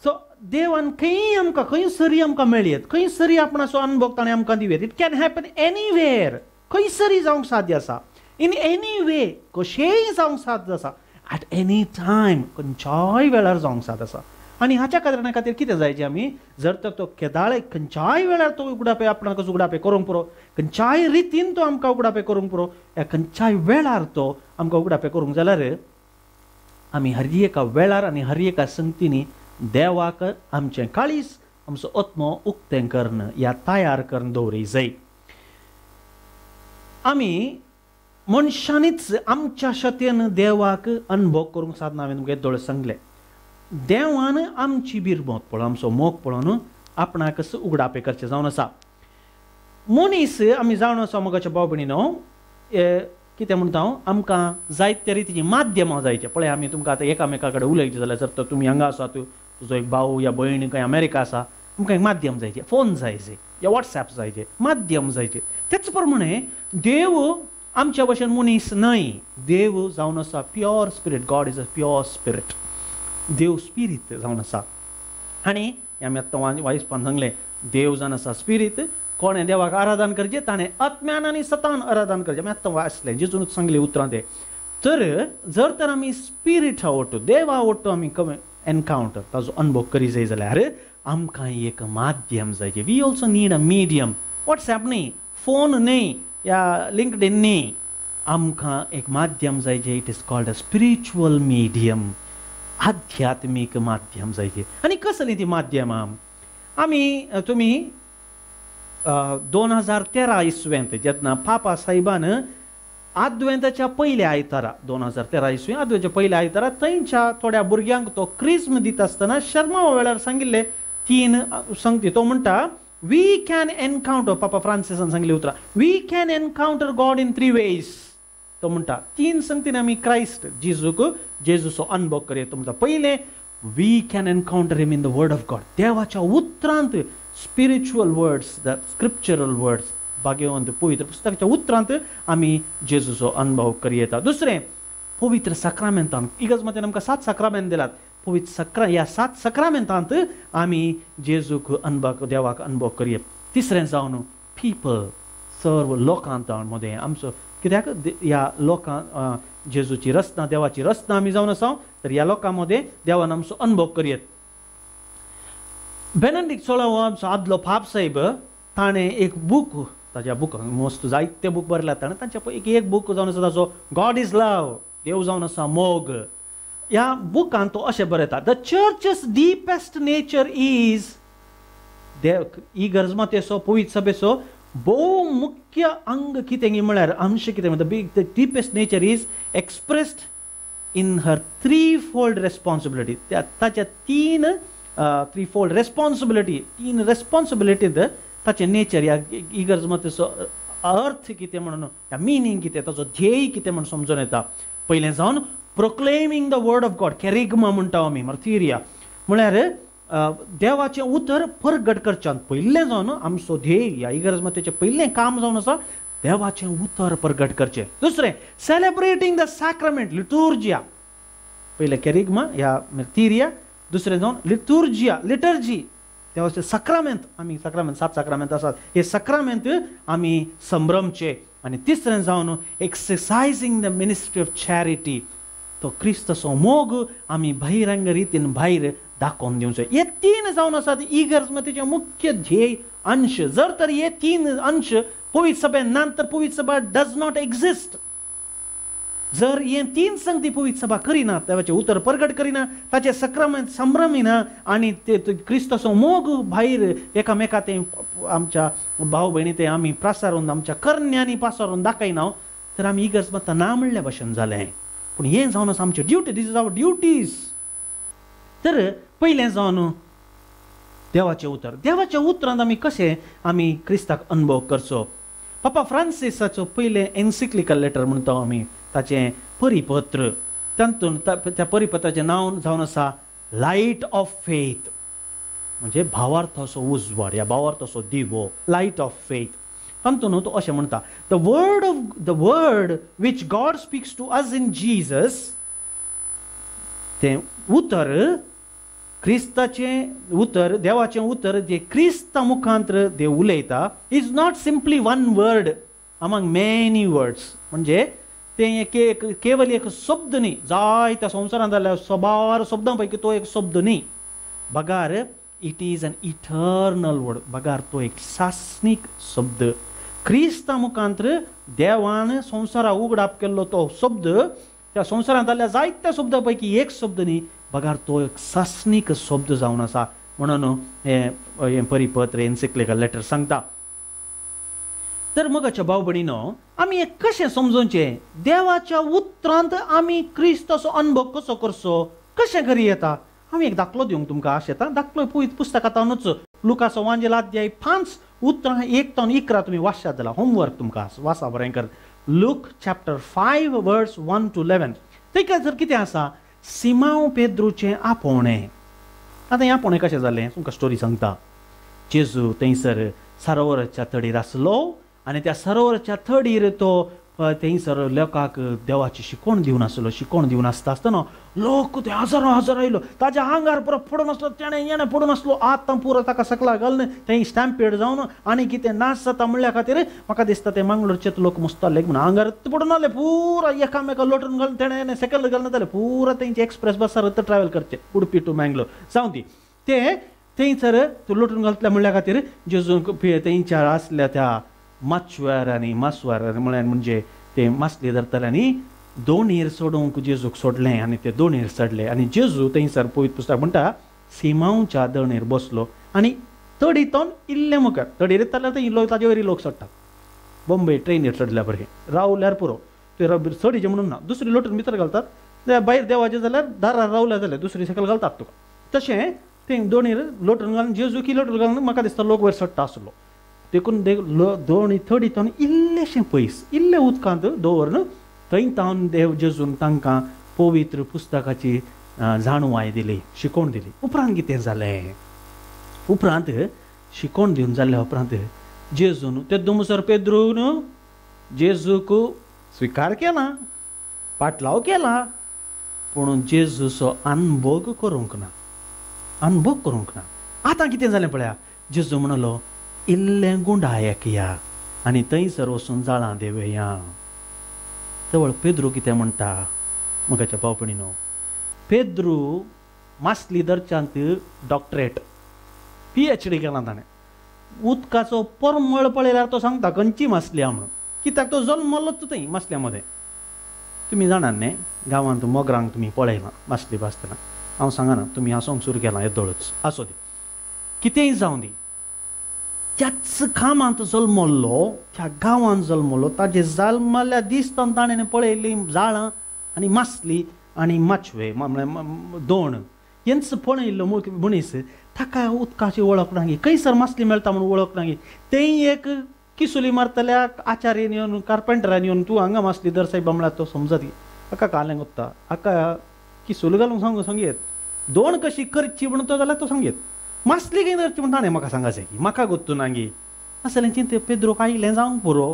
सो देवान खंय आमकां खंय सरी आमकां मेळयेत, खंय सरी आपणाचो अनुभव ताणें आमकां दिवयेत. It can happen anywhere, खंय सरी जावंक साध्य आसा, इन एनी वे, कशेंय जावंक साध्य आसा, एट एनी टायम, खंयच्याय वेळार जावंक साध्य आसा. आनी हाच्या कारणा खातीर कितें जायचें आमी जर तर तो केदाळे खंयच्याय वेळार तो उगडापें आपणाकच उगडापें करूंक पुरो, खंयच्याय रितीन तो आमकां उगडापें करूंक पुरो, ह्या खंयच्याय वेळार तो आमकां उगडापें करूंक जाल्यार आमी हर एका वेळार आनी हर एका संगतींनी देवाक आमचें काळीज आमचो आत्मो उक्तें करून या तयार करून दवरी जाय. आमी मनशांनीच आमच्या शतेन देवाक अनुभव करूंक सादना. हांवें तुमकां दोळे सांगलें, देवान आमची बिरमोत पळोवन आमचो मोग पळोवन आपणाकच उगडापें करचें जावन आसा. मनीस आमी जावन आसा मोगाच्या भाव भयणीनो, कितें म्हणटा हांव, आमकां जायते रितीचीं माध्यमां जायचें. पळय आमी तुमकां आतां एकामेका कडेन उलयचें जाल्यार जर तर तुमी हांगा आसात, तुजो एक भाव या भयण खंय अमेरिका आसा, आमकां एक माध्यम जायचें, फोन जायचें या वॉट्सएप जायचें, माध्यम जायचें. तेच प्रमाणे देव आमच्या भशेन मनीस न्हय, देव जावन आसा pure spirit. God is a pure spirit. देव स्पिरीत जावन आसा. आनी आमी आत्तां वायसपान सांगलें, देव जावन आसा स्पिरीत, कोणें देवाक आराधन करचें ताणें आत्म्यान आनी सतान आराधन करचें. आमी आत्तां वाचलें जेजूनच सांगलें उतरां तें. तर जर तर आमी स्पिरिटा वट्टू देवा वट्टू आमी एनकावंटर ताजो अनुभव करी जाय जाल्यार आमकां एक माध्यम जायचें. We also need a medium. WhatsApp न्ही, फोन न्ही, या लिंक्डइन न्ही, आमकां एक माध्यम जायचें. It is called a spiritual medium, आध्यात्मीक माध्यम जायचें. आनी कसलीं तीं माध्यमां? आमी तुमी 2013 इसवेंत जेन्ना पापा साहेबान आद्वेंताच्या पयल्या आयतारा 2013 इसवी आद्वेंच्या पयल्या आयतारा थंयच्या थोड्या भुरग्यांक तो क्रिज्म दिता आसतना शर्मा वेळार सांगिल्ले तीन संगती. तो म्हणटा we can encounter, पापा फ्रांसिसान सांगली उतरां, we can encounter God in 3 ways. तो म्हणटा तीन संगतीन आमी क्रायस्ट जेजूक जेजूचो अनुभव करया. तो म्हणटा पयलें, we can encounter him in the word of God. देवाच्या उतरांत, spiritual words, the scriptural words, भाग्यवंत पवित्र पुस्तकाच्या उतरांत आमी जेजूचो अनुभव करयेता. दुसरें, पवित्र साक्रामेंतान, इगर्ज मतेन आमकां 7 साक्रामेंत दिलात, पवित्र सक्रा ह्या 7 साक्रामेंतांत आमी जेजूक अनुभव देवाक अनुभव करयेत. तिसरें जावन पीपल, सर्व लोकांत मदें आमचो, कित्याक ह्या लोकां जेजूची रचना देवाची रचना आमी जावन आसा, तर ह्या लोकां मदें देवान आमचो अनुभव करयेत. बेनेडिक्ट 16 आमचो आदलो पाप साहेब ताणें एक बूक, ताज्या बुकान मस्त जायते बूक बरयल्यात ताणें, तांच्या एक बूक जावन आसा ताजो गॉड is love, देव जावन आसा मोग. ह्या बुकान तो अशें बरयता, the church's deepest nature is, देव इगर्ज मातेचो पवित्र सभेचो भोव मुख्य अंग कितें म्हळ्यार अंश कितें म्हणटा, big the deepest nature is expressed in her three fold responsibility. ताच्या तीन थ्री फोल्ड रेस्पॉन्सिबिलिटी, तीन रेस्पॉन्सिबिलिटींत ताचें नेचर ह्या इगर्ज मतीचो अर्थ कितें म्हणून, ह्या मिनींग कितें, ताचो ध्येय कितें म्हूण समजून येता. पयलें जावन proclaiming the word of God, kerygma म्हणटा आमी, मार्थिरिया म्हळ्यार देवाचें उतर परगट करच्यान पयलें जावन आमचो ध्येय ह्या इगर्ज मतीचें पयलें काम जावन आसा देवाचें उतर परगट करचें. दुसरें सेलेब्रेटींग the sacrament, लिटुर्जिया, पयलें केरिग्मा ह्या मार्थिरिया, दुसरें जावन लिटुर्जिया, लिटर्जी, देवाचें साक्रामेंत, आमी साक्रामेंत 7 साक्रामेंत आसात, हे साक्रामेंत आमी संभ्रमचे. आनी तिसरें जावन exercising the ministry of charity, तो क्रिस्ताचो मोग आमी बहिरंग रितीन भायर दाखोवन दिवचो. हे तीन जावन आसात इगर्ज मतीचे मुख्य ध्येय अंश. जर तर हे तीन अंश पवित्र सभेन ना तर पवित्र सभा डज not exist. जर हे तीन संगती पवित्र सभा करिना, देवाचें उतर परगट करिना, ताचें सक्रामेंत संभ्रमिना आनी ते क्रिस्ताचो मोग भायर एकामेका ते आमच्या भाव भयणी ते आमी प्रसारून आमच्या करण्यांनी पासारून दाखयना तर आमी इगर्ज मत ना म्हणल्या भशेन जालें. पूण हें जावन आसा आमची duty, this is our duties. तर पयलें जावन देवाचें उतर, देवाच्या उतरांत आमी कशें आमी क्रिस्ताक अनुभव करचो. पापा फ्रांसिसाचो पयलें एन्सिक्लिकल लेटर म्हणटा आमी, ताचें परिपत्र, तातूंत त्या परिपत्राचें नांव जावन आसा लायट ऑफ फेथ, म्हणजे भावार्थाचो उजवाड ह्या भावार्थाचो दिवो, लायट ऑफ फेथ. तातूंत तो अशें म्हणटा, the word of the word which God speaks to us in Jesus, तें उतर क्रिस्ताचें उतर, देवाचें उतर जें क्रिस्ता मुखांत्र देव उलयता, is not simply one word among many words. म्हणजे तें एक केवल एक शब्द न्ही, जायत्या संवसारांत जाल्ल्या सबार शब्दां पैकी तो एक शब्द न्ही, बगार it is an eternal word, बगार तो एक सासणीक शब्द. क्रिस्ता मुखांत्र देवान संवसारा उगडाप केल्लो तो शब्द त्या संवसारांत जाल्ल्या जायत्या शब्दां पैकी एक शब्द न्ही, बगार तो एक सासणीक शब्द जावन आसा म्हणून हें परिपत्र एन्सिक्लिकल लेटर सांगता. तर मगाच्या भाव भयणीनो, आमी हें कशें समजोवचें, देवाच्या उतरांत आमी क्रिस्ताचो अनुभव कसो करचो, कशें करी येता. हांव एक दाखलो दिवंक तुमकां आश येता, दाखलो पुस्तकांतूच लुकासो वांजेल अध्याय 5 उतरां 1 ते 11 तुमी वाचशात जाल्यार होमवर्क तुमकां वाचा बरें कर. लूक चॅप्टर 5 वर्स 1 to 11. थंय जर कितें आसा, सिमांव पेद्रूचें आपोवणें. आतां हें आपोवणें कशें जालें तुमकां स्टोरी सांगता. जेजू थंयसर सरोवराच्या तडीर आसलो आनी त्या सरोवराच्या तडीर तो थंयसर लोकांक देवाची शिकवण दिवन आसलो. शिकवण दिवन आसता आसतना लोक ते हजारो हजार आयलो, ताज्या आंगार पुरो पडून आसलो, तेणें येणें पडून आसलो, आतां पुरो ताका सकला घालून थंय स्टॅम्पेड जावन आनी कितें नाश जाता म्हणल्या खातीर म्हाका दिसता ते मंगळूरचे लोक मुसताले म्हणून आंगार पडून आसले, पुरा एकामेका लोटून घालून तेणें येणें सकयल घालून जालें, पुरा तेंचे एक्सप्रेस बसार ट्रॅवल करचे उडपी टू मँगलोर जावं ती. ते थंयसर लोटून घालतले म्हणल्या खातीर जेजू तेंच्या आसल्या त्या माचव्यार आनी मासवार म्हळ्यार म्हणजे ते मासली धरताले आनी दोणीर सोडूंक जेजूक सोडलें आनी ते दोणीर चडले आनी जेजू थंयसर पवित्र पुस्तक म्हणटा सिमांवच्या दोणीर बसलो आनी तडी तोन इल्लें मुखार तडीर येताले थंय लोक ताजे वयरी लोक चडटा, बॉम्बे ट्रेनीर चडल्या भुरगें रावल्यार पुरो, ते चडीचें म्हणून ना, दुसरी लोटून भितर घालतात, भायर देवाचें जाल्यार दारार रावल्या जाल्यार दुसरी सकयल घालतात तुका. तशें तें दोणीर लोटून घालून जेजू की लोटून घालून म्हाका दिसता लोक वयर चडटा आसलो, देखून दोणी थोडी तावन इल्लेशें पयस इल्लें उदकांत दवरून थंय तावन देव जेजून तांकां पवित्र पुस्तकाची जाणवाय दिली, शिकवण दिली. उपरांत कितें जालें, उपरांत शिकवण दिवन जाल्या उपरांत जेजून ते दुमसर पेद्रून जेजूक स्विकार केला, पाटलाव केला, पूण जेजूचो अनभोग करूंक ना, अनभोग करूंक ना. आतां कितें जालें पळया, जेजू म्हणलो इल्लें गुंडायक या आनी थंयसर वचून जाळां देवया. तवळ पेद्रू कितें म्हणटा मगाच्या भावपणीनो, पेद्रू मासली दर्च्यांत डॉक्टरेट PhD केलां ताणें, उदकाचो परमळ पळयल्यार तो सांगता खंयची मासली म्हणून, कित्याक तो जल्मलोच थंय मासल्या मदें. तुमी जाणात न्ही गांवांत मोगरांक तुमी पळयलां मासली भाजतना, हांव सांगना तुमी हांसोंक सुरू केलां येदोळच, आसूं दी कितेंय जावं दी. त्याच कामांत जल्मल्लो, त्या गांवांत जल्मल्लो, ताजे जल्मल्ल्या दीस ताणें पळयली जाळां आनी मासली आनी माचवे दोण हेंच पळयल्लो मनीस, ताका उदकाची वळख ना, खंयसर मासली मेळटा म्हणून वळख ना. तेंय एक किसुली मारतल्याक आचार्यन येवन कार्पेंटरान येवन तूं हांगा मासली दर सायबा म्हळ्यार तो समजत हाका कालें कोत्ता, हाका किसूल घालूंक सांगू सांगयेत, दोण कशी करची म्हणून तो जाल्यार तो सांगयेत, मासली खंय धरची म्हण ताणें म्हाका सांगाचें की म्हाका गोत्तू नागी असलें चिंत पेद्रोक आयलें जावंक पुरो.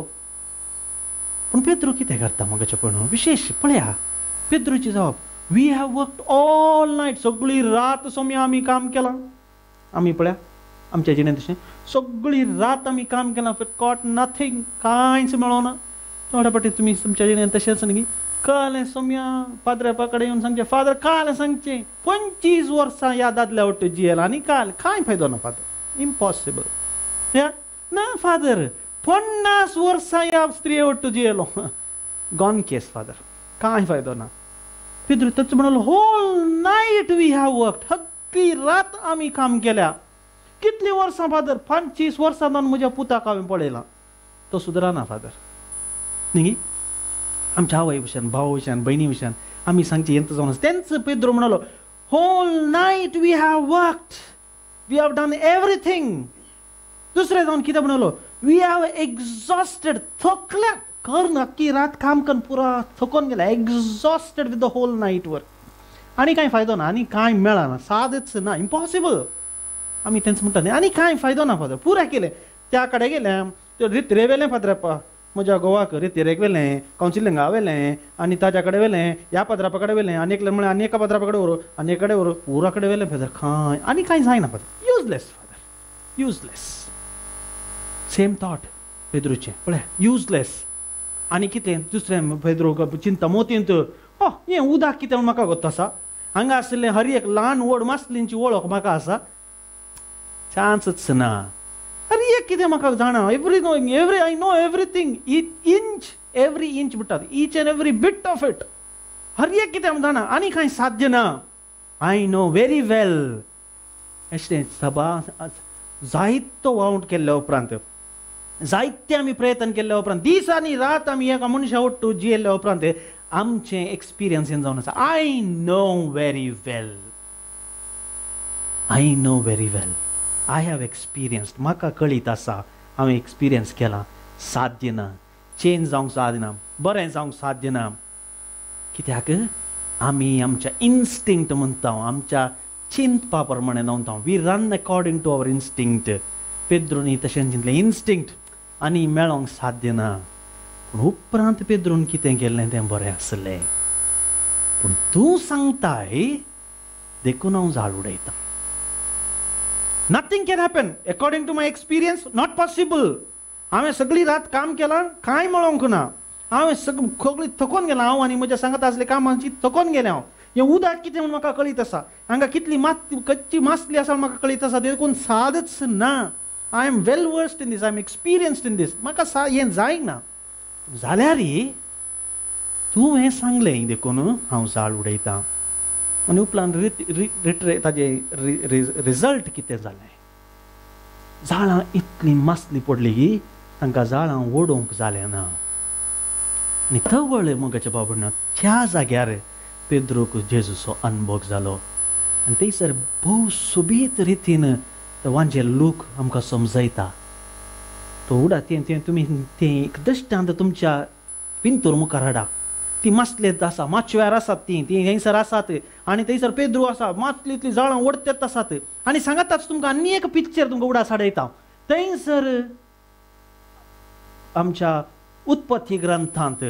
पूण पेद्रो कितें करता म्हाका पण विशेश पळया पेद्रोची जबाब, we have worked all night, सगळी रात सोम्या आमी काम केलां. आमी पळया आमच्या जिणेंत तशें सगळी रात आमी काम केलां, कॉट नथींग, कांयच मेळोना. थोड्या फावटी तुमी तुमच्या जिणेंत तशेंच न्ही, कालें सोम्या फादरा कडेन येवन सांगचें, फादर काल सांगचें 25 वर्सां ह्या दादल्या वट्ट जियेला आनी काल कांय फायदो ना फादर, इम्पॉसिबल. या ना फादर 50 वर्सां ह्या स्त्रिये वट्ट जियेलो, गॉन केस फादर, कांय फायदो ना. पेद्रो तच म्हणलो whole night we have worked, हक्की रात आमी काम केल्या. कितलीं वर्सां फादर? 25 वर्सां जावन म्हज्या पुताक हांवें पळयलां, तो सुदराना फादर. न्ही आमच्या आवय भशेन, भाव भशेन, भयणी भशेन आमी सांगचें हेंच जावन आसा. तेंच पेद्रो म्हणलो whole night we have worked, we have done everything. दुसरें जावन कितें म्हणलो, we have exhausted, थकल्या कर नक्की रात काम कर पुरा थकोन गेला, exhausted with the whole night work, आनी कांय फायदो ना, आनी कांय मेळना, सादच ना, इम्पॉसिबल. आमी तेंच म्हणटा न्ही, आनी कांय फायदो ना फादर, पुरा केलें. त्या कडेन गेलें रित्रे वेलें फादरापा, म्हज्या गोवाक रितेरेक व्हेलें, कावन्सिलिंगा व्हेलें, आनी ताज्या कडेन व्हेलें, ह्या पाद्रापा कडेन व्हेलें, आनी एकलें म्हळें आनी एका पाद्रापा कडेन व्हरू, आनी एक कडेन व्हरू, पुरा कडेन व्हेलें फादर, खंय आनी कांय जायना father, useless father, useless. Same thought पेद्रूचें पळय, युजलेस. आनी कितें दुसरें पेद्रो चिंता मोतींत, ओ हें उदक कितें म्हूण म्हाका गोत्त आसा, हांगा आशिल्लें हर एक ल्हान व्हड मासलींची वळख म्हाका आसा, चान्सच ना. अरे एक कितें म्हाका जाणा, every every I know everything, inch every inch म्हणटात, each and every bit of it, हर एक कितें हांव जाणा, आनी कांय साध्य ना, I know very well. अशें सभा जायतो वावट केल्ल्या उपरांत, जायते आमी प्रयत्न केल्ल्या उपरांत, दीस आनी रात आमी एका मनशा वट्टू जियेल्ल्या उपरांत आमचें एक्सपिरियन्स हें जावन आसा, I know very well, I know very well, I have experienced, म्हाका कळीत आसा, हांवें एक्सपिरियन्स केलां, साध्य ना, चेंज जावंक साध्य ना, बरें जावंक साध्य ना. कित्याक आमी आमच्या इन्स्टिंक्ट म्हणटा, आमच्या चिंतपा प्रमाणें धांवता, we run according to our instinct. पेद्रोनी तशें चिंतलें, इन्स्टिंक्ट आनी मेळोंक साध्य ना. पूण उपरांत पेद्रोन कितें केल्लें तें बरें आसलें, पूण तूं सांगताय देखून हांव झाड उडयतां. Nothing can happen according to my experience, not possible. हांवें सगळी रात काम केलां, कांय मेळोंक ना, हांवें सगळी थकोन गेलां, हांव आनी म्हज्या सांगात आसले कामाची थकोन गेलें हांव. हें उदक कितें म्हूण म्हाका कळीत आसा, हांगा कितली कच्ची मासली आसा म्हाका कळीत आसा, देखून सादच ना. I am well versed in this, I am experienced in this, म्हाका हें जायना. जाल्यार तूं हें सांगलें देखून हांव जाळ उडयतां. आनी उपरांत ताजें रिजल्ट कितें जालें, जाळां इतली मासली पडली की तांकां जाळां ओडोवंक जालें ना. आनी तवळ मोगाच्या बाबा त्या जाग्यार पेद्रोक जेजूचो अनभोग जालो. आनी थंयसर भोव सोबीत रितीन वांजे लोक आमकां समजयता. तो उडा तें तें तुमी तें एक दृश्टांत तुमच्या पिंतूर मुखार हाडा. ती मासलेत आसा, माचव्यार आसात, ती ती थंयसर आसात आनी थंयसर पेद्रू आसा, मासली इतली जाळां ओडतेत आसात. आनी सांगाताच तुमकां आनी एक पिक्चर तुमकां उडास हाडयता. थंयसर आमच्या उत्पत्ती ग्रंथांत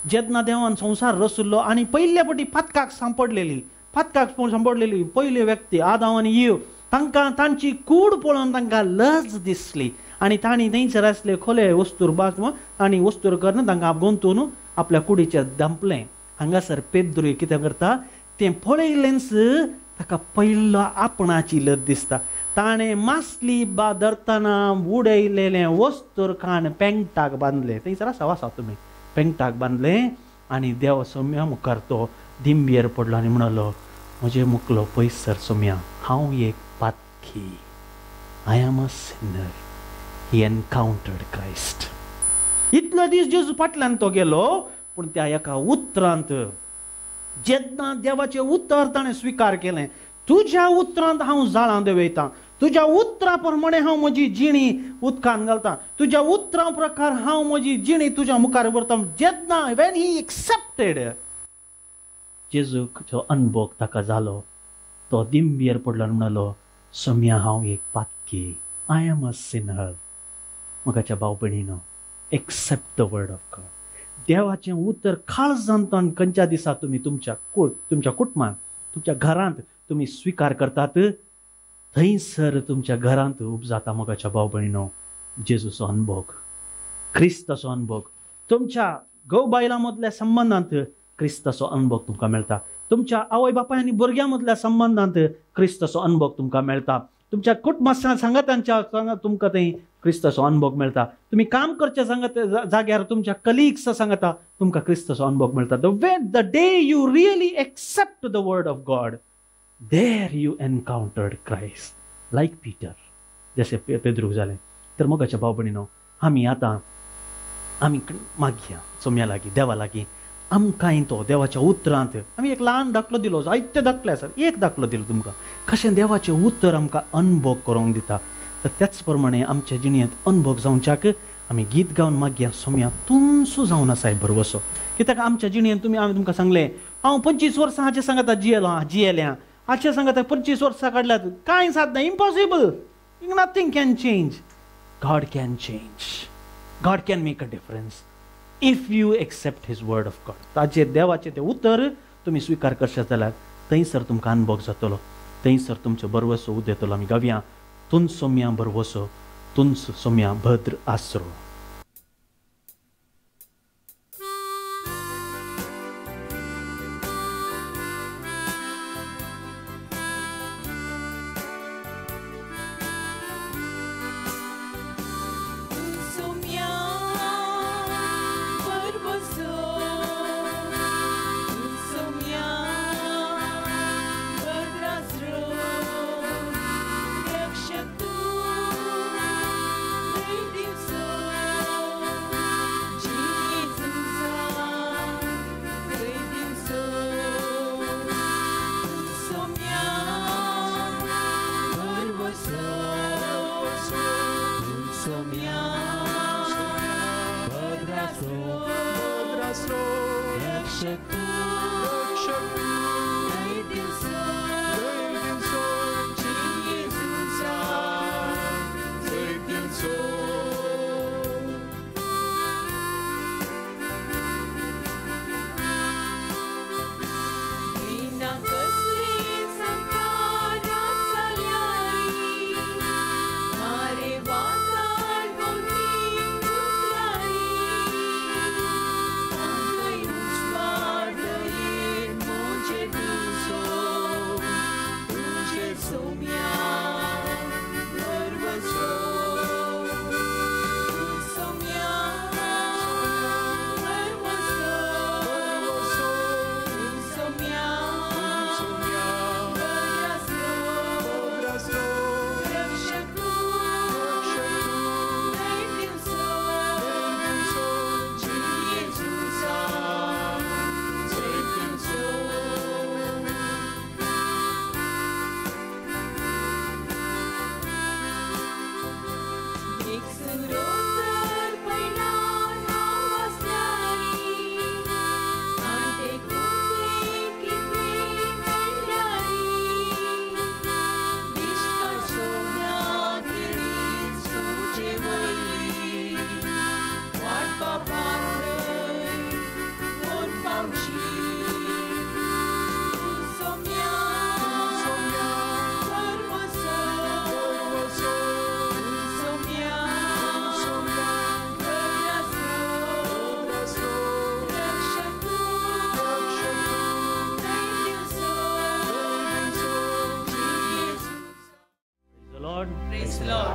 जेन्ना देवान संवसार रचलो आनी पयल्या फावटी पातकाक सांपडलेली, पातकाक सांपडलेली पयली व्यक्ती आदांव आनी इव, तांकां तांची कूड पळोवन तांकां लज दिसली आनी तांणी थंयसर आसले खोले वस्तूर बास आनी वस्तूर करून तांकां गुंतून आपल्या कुडीचेर धांपलें. हांगासर पेद्रू कितें करता, तें पळयलेंच ताका पयलो आपणाची लज दिसता. ताणें मासली बा धरतना उडयलेलें वस्तूर काण पेंगटाक बांदलें. थंयसर आसा वासा तुमी, पेंगटाक बांदलें आनी देव सोम्या मुखार तो दिंबयेर पडलो आनी म्हणलो, म्हजे मुकलो पयसर सोम्या, हांव एक पातकी, I am a sinner, he encountered Christ. इतलो दीस जेजू फाटल्यान तो गेलो, पूण त्या एका उतरांत जेन्ना देवाचें उतर ताणें स्विकार केलें, तुज्या उतरांत हांव जाळां देंवयतां, तुज्या उतरा प्रमाणे हांव म्हजी जिणी उदकान घालतां, तुज्या उतरां प्रकार हांव म्हजी जिणी तुज्या मुखार व्हरतां. जेन्ना when he accepted, जेजूचो अनभोग ताका जालो. तो दिंबेर पडलो आनी म्हणलो, सोम्या हांव एक पातकी, I am a Sinner. म्हज्या भाव भयणीनो, accept the word of God. देवाचें उतर काळजांतल्यान खंयच्या दिसा तुमी तुमच्या तुमच्या कुटुंबांत, तुमच्या घरांत तुमी स्विकार करतात, थंयसर तुमच्या घरांत उपजाता मोगाच्या भाव भयणीनो जेजूचो अनभोग, क्रिस्ताचो अनभोग. तुमच्या घोव बायलां मदल्या संबंदांत क्रिस्ताचो अनभोग तुमकां मेळटा. तुमच्या आवय बापाय आनी भुरग्यां मदल्या संबंदांत क्रिस्ताचो अनभोग तुमकां मेळटा. तुमच्या कुटुंबा सांगातांच्या तुमकां थंय क्रिस्ताचो अनभोग मेळटा. तुमी काम करच्या सांगत जाग्यार तुमच्या कलिग्स सांगता तुमकां क्रिस्ताचो अनभोग मेळटा. The day you really accept the word of God, there you encountered Christ, like Peter, जशें पेद्रूक जालें. तर मोगाच्या भाव भयणीनो, आमी आतां आमी मागया सोम्या लागीं, देवा लागीं, आमकांय तो देवाच्या उतरांत आमी एक ल्हान दाखलो दिलो, जायते दाखले आसात, एक दाखलो दिलो तुमकां कशें देवाचें उतर आमकां अनभोग करूंक दिता. तर त्याच प्रमाणे आमच्या जिणेंत अनभोग जावच्याक आमी गीत गावन मागया, सोम्या तुमचो जावन आसाय भरवसो. कित्याक आमच्या जिणेंत तुमी, हांवें तुमकां सांगलें, हांव 25 वर्सां हाचें सांगता जियेलो, जियेल्या हाचें सांगता 25 वर्सां काडल्यात, कांय सादना, impossible, nothing can change. God can change, God can make a difference if you accept his word of God. ताजे देवाचें तें उतर तुमी स्विकार करशात जाल्यार थंयसर तुमकां अनभोग जातलो, थंयसर तुमचो भरवसो उदेतलो. आमी गावया, तुन सोम्या भरवसो, तुन सोम्या भद्र आसरो.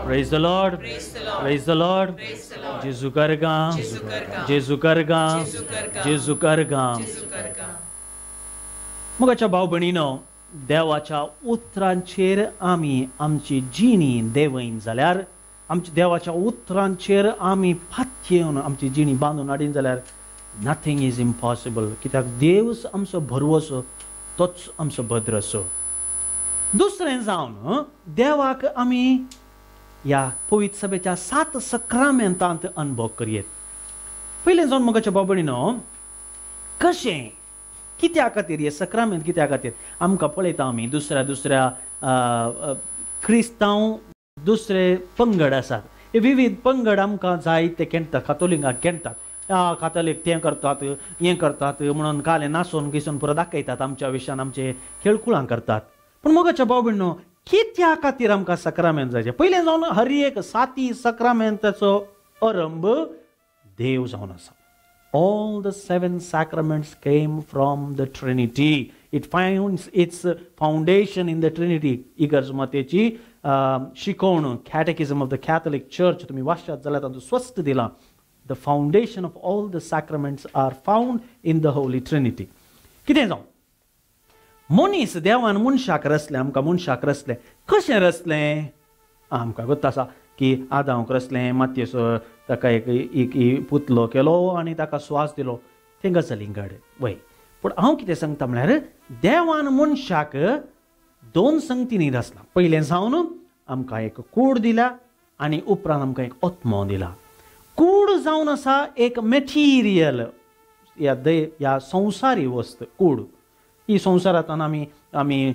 Praise the Lord. Praise the Lord. Jesu karga, Jesu karga, Jesu karga. मोगाच्या भाव भयणीनो, देवाच्या उतरांचेर आमी आमची जिणी देंवयन जाल्यार आमच्या देवाच्या उतरांचेर आमी पातयेवन आमची जिणी बांदून हाडीन जाल्यार नथींग is impossible. कित्याक देवच आमचो भरवसो, तोच आमचो भद्रसो. दुसरें जावन देवाक आमी ह्या पवित्र सभेच्या 7 सक्रामेंतांत अनुभव करयेत. पयलें जावन मोगाच्या बाबणीनो, कशें कित्या खातीर हे सक्रामेंत कित्या खातीर आमकां पळयता आमी दुसऱ्या दुसऱ्या क्रिस्तांव दुसरे पंगड आसात, हे विविध पंगड आमकां जायते केंटतात, कातोलिकांक केंटतात, कातोलीक तें करतात हें करतात म्हणून कालें नासून गिसून पुरो दाखयतात, आमच्या विशयान आमचे खेळकुळां करतात. पूण मोगाच्या भाव भयणीनो, कित्या खातीर आमकां सक्रामेंत जायचें? पयलें जावन हर एक साती सक्रामेंताचो आरंभ देव जावन आसा. All the 7 sacraments came from the Trinity. It finds its foundation in the Trinity. इगर्ज मातेची शिकवण, Catechism of the Catholic Church तुमी वाचशात जाल्यार तातूंत स्वस्त दिलां. The foundation of all the sacraments are found in the Holy Trinity. कितें जावं, मनीस देवान मनशाक रचलें, आमकां मनशाक रचलें. कशें रचलें? आमकां गोत्त आसा की आदांक रचलें, मातयेचो ताका एक एक पुतलो केलो आनी ताका स्वास दिलो, तें गजाली घड वय. पूण हांव कितें सांगता म्हळ्यार देवान मनशाक 2 संगतींनी रचला. पयलें जावन आमकां एक कूड दिला आनी उपरांत आमकां एक आत्मो दिला. कूड जावन आसा एक मटेरियल, ह्या ह्या संवसारी वस्त कूड. ही संवसारांतल्यान आमी आमी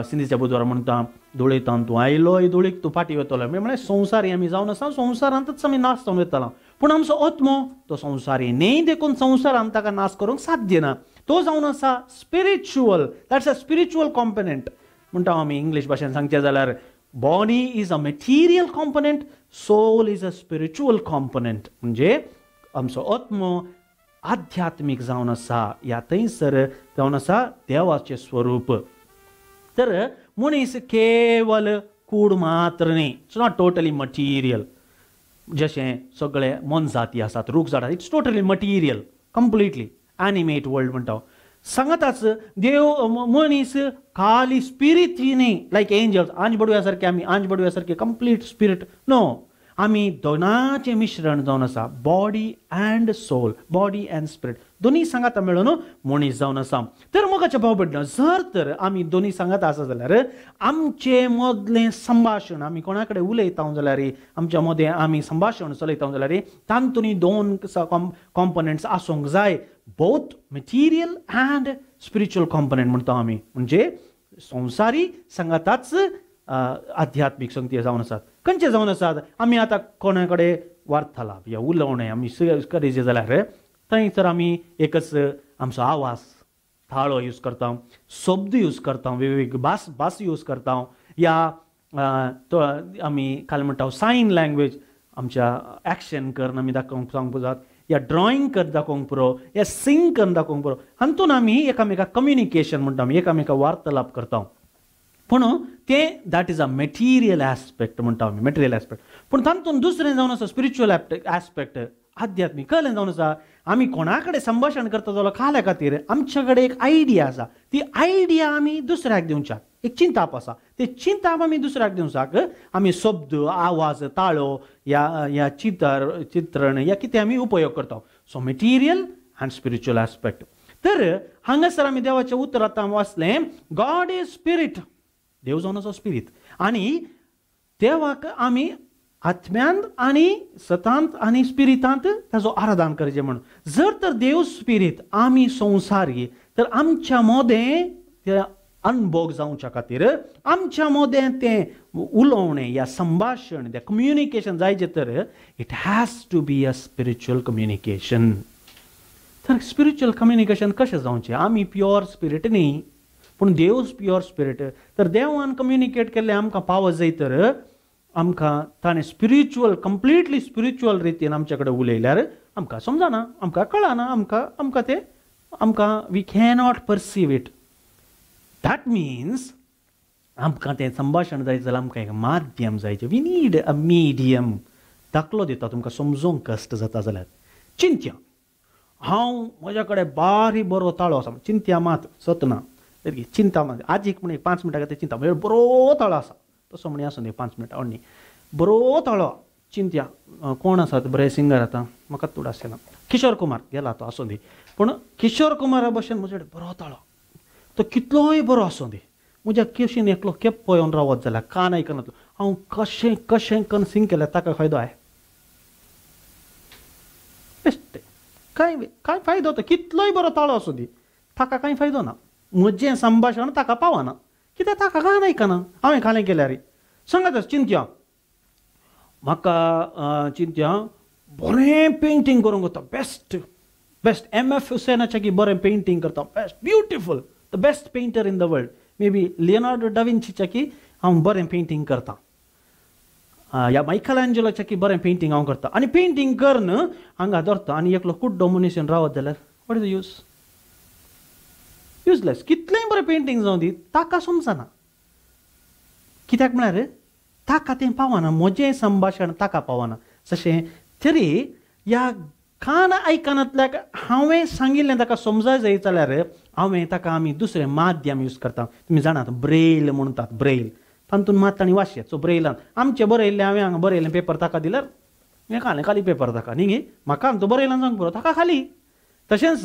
सिंधीच्या बुधवार म्हणटा, धुळेंतान तूं आयलो, धुळीक तूं फाटीं वतलो. म्हळ्यार संवसारी आमी जावन आसा, संवसारांतच आमी नाश जावन वतलो. पूण आमचो आत्मो तो संवसारी न्ही, देखून संवसारान ताका नाश करूंक साध्य ना. तो जावन आसा spiritual, that's a spiritual component म्हणटा आमी इंग्लीश भाशेन सांगचें जाल्यार. Body is a material component, soul is a spiritual component. म्हणजे आमचो आत्मो आध्यात्मीक जावन आसा, ह्या थंयसर जावन आसा देवाचें स्वरूप. तर मनीस केवल कूड मात्र न्ही, it's not totally material. जशें सगळे मोनजाती आसात, रूख झाडां, it's totally material, completely animate world म्हणटा. सांगताच देव मनीस खाली स्पिरीट न्ही, लायक एंजल्स, आंज बडव्या सारके आमी, आंज बडव्या सारके कंप्लीट स्पिरीट नो. आमी दोनाचें मिश्रण जावन आसा, body and soul, body and spirit, दोनी सांगाता मेळून मनीस जावन आसा. तर मोगाच्या भाव भयणीनो, जर तर आमी दोनी सांगाता आसा जाल्यार आमचे मदलें संभाशण, आमी कोणा कडेन उलयता जाल्यार, आमच्या मदें आमी संभाशण चलयता जाल्यार तातूंत 2 कॉम्पोनंट्स आसूंक जाय, both material and spiritual component म्हणटा आमी. म्हणजे संवसारी सांगाताच आध्यात्मीक संगती जावन आसात. खंयचे जावन आसात? आमी आतां कोणा कडेन वार्तालाप या उलोवणें आमी करीचे जाल्यार थंयसर आमी एकच आमचो आवाज, थाळो यूज करता, शब्द यूज करता, वेगवेगळी भास भास यूज करता, या तो आमी काल म्हणटा सायन लँग्वेज, आमच्या एक्शन करून आमी दाखोवंक सांगूंक जात, या ड्रॉइंग कर दाखोवंक पुरो, या सिंग करून दाखोवंक पुरो. हातून आमी एकामेकाक कम्युनिकेशन म्हणटा, आमी एकामेकाक वार्तालाप करता. पूण तें that is a material aspect म्हणटा आमी, मटेरियल एस्पेक्ट. पूण तातूंत दुसरें जावन आसा स्पिरिच्युअल एस्पेक्ट, आध्यात्मीक. कळ्ळें जावन आसा आमी कोणा कडेन संभाशण करता जाल्यार खाल्या खातीर आमच्या कडेन एक आयडिया आसा, ती आयडिया आमी दुसऱ्याक दिवच्याक, एक चिंताप आसा, ते चिंताप आमी दुसऱ्याक दिवच्याक आमी शब्द, आवाज, ताळो या या चित्र चित्रण या कितें आमी उपयोग करता. So material and spiritual aspect. तर हांगासर आमी देवाच्या उतरांत वाचलें, गॉड is spirit, देव जावन आसा स्पिरीट, आनी देवाक आमी आत्म्यांत आनी सतांत आनी स्पिरितांत ताजो आराधन करचें म्हणून. जर तर देव स्पिरीत, आमी संवसारी, तर आमच्या मदें ते अनभोग जावच्या खातीर आमच्या मदें तें उलोवणें या संभाशण, तें कम्युनिकेशन जायचें, तर it has to be a spiritual communication. तर स्पिरिच्युअल कम्युनिकेशन कशें जावचें? आमी प्युअर स्पिरीट न्ही, पूण देव प्युअर स्पिरीट. तर देवान कम्युनिकेट केल्लें आमकां पावत जाय, तर आमकां ताणें स्पिरिच्युअल, कंप्लिटली स्पिरिच्युअल रितीन आमचे कडेन उलयल्यार आमकां समजना, आमकां कळना, आमकां आमकां तें आमकां we cannot perceive it. That means आमकां तें संभाशण जाय जाल्यार आमकां एक माध्यम जायचें, we need a medium. दाखलो दिता तुमकां समजूंक कश्ट जाता जाल्यार. चिंत्या, हांव म्हज्या कडेन बारीक बरो ताळो आसा, चिंत्या मात सतना चिंता मात आजीक म्हण एक 5 मिनटां खातीर चिंता, म्हणजे बरो ताळो आसा, तसो म्हणी आसूं दी 5 मिनटां, न्ही बरो ताळो. चिंत्या कोण आसात बरे सिंगर आतां म्हाका उडास येना, किशोर कुमार गेला तो आसूं दी, पूण किशोर कुमारा भशेन म्हजे कडेन बरो ताळो, तो कितलोय बरो आसूं दी, म्हज्या केशीन एकलो केप्पो येवन रावत जाल्यार कान आयकनातलो, हांव कशें कशें कन्न सिंग केल्यार ताका फायदो आय? बेश्टें कांय कांय फायदो, तो कितलोय बरो ताळो आसूं दी ताका कांय फायदो ना, म्हजें संभाशण ताका पावना, कित्याक ताका कान आयकना हांवें खालें केल्यार. सांगात चिंत्या म्हाका, चिंत्या बरें पेंटींग करूंक वता, बेस्ट बेस्ट MF हुसेनाच्या की बरें पेंटींग करता, best beautiful, the best painter in the world, may be Leonardo da विंचीच्या की हांव बरें पेंटींग करता, ह्या मायकल एंजलोच्या की बरें पेंटींग हांव करता, आनी पेंटींग करून हांगा दवरता आनी एकलो कुड्डो मनीस येवन रावत जाल्यार what is the use? Useless. कितलेंय बरें पेंटींग जावं दी ताका समजना, कित्याक म्हळ्यार ताका तें पावना, म्हजें संभाशण ताका पावना. तशें तरी ह्या कान आयकनातल्याक हांवें सांगिल्लें ताका समजाय जाय जाल्यार हांवें ताका आमी दुसरें माध्यम यूज करता. तुमी जाणात ब्रेल म्हणटात, ब्रेल तातूंत मात तांणी वाचयेत. सो ब्रेलान आमचें बरयल्लें हांवें हांगा बरयलें पेपर ताका दिल्यार हें खालें खाली पेपर ताका न्ही गे, म्हाका आमचो बरयलां सांग पुरो ताका खाली. तशेंच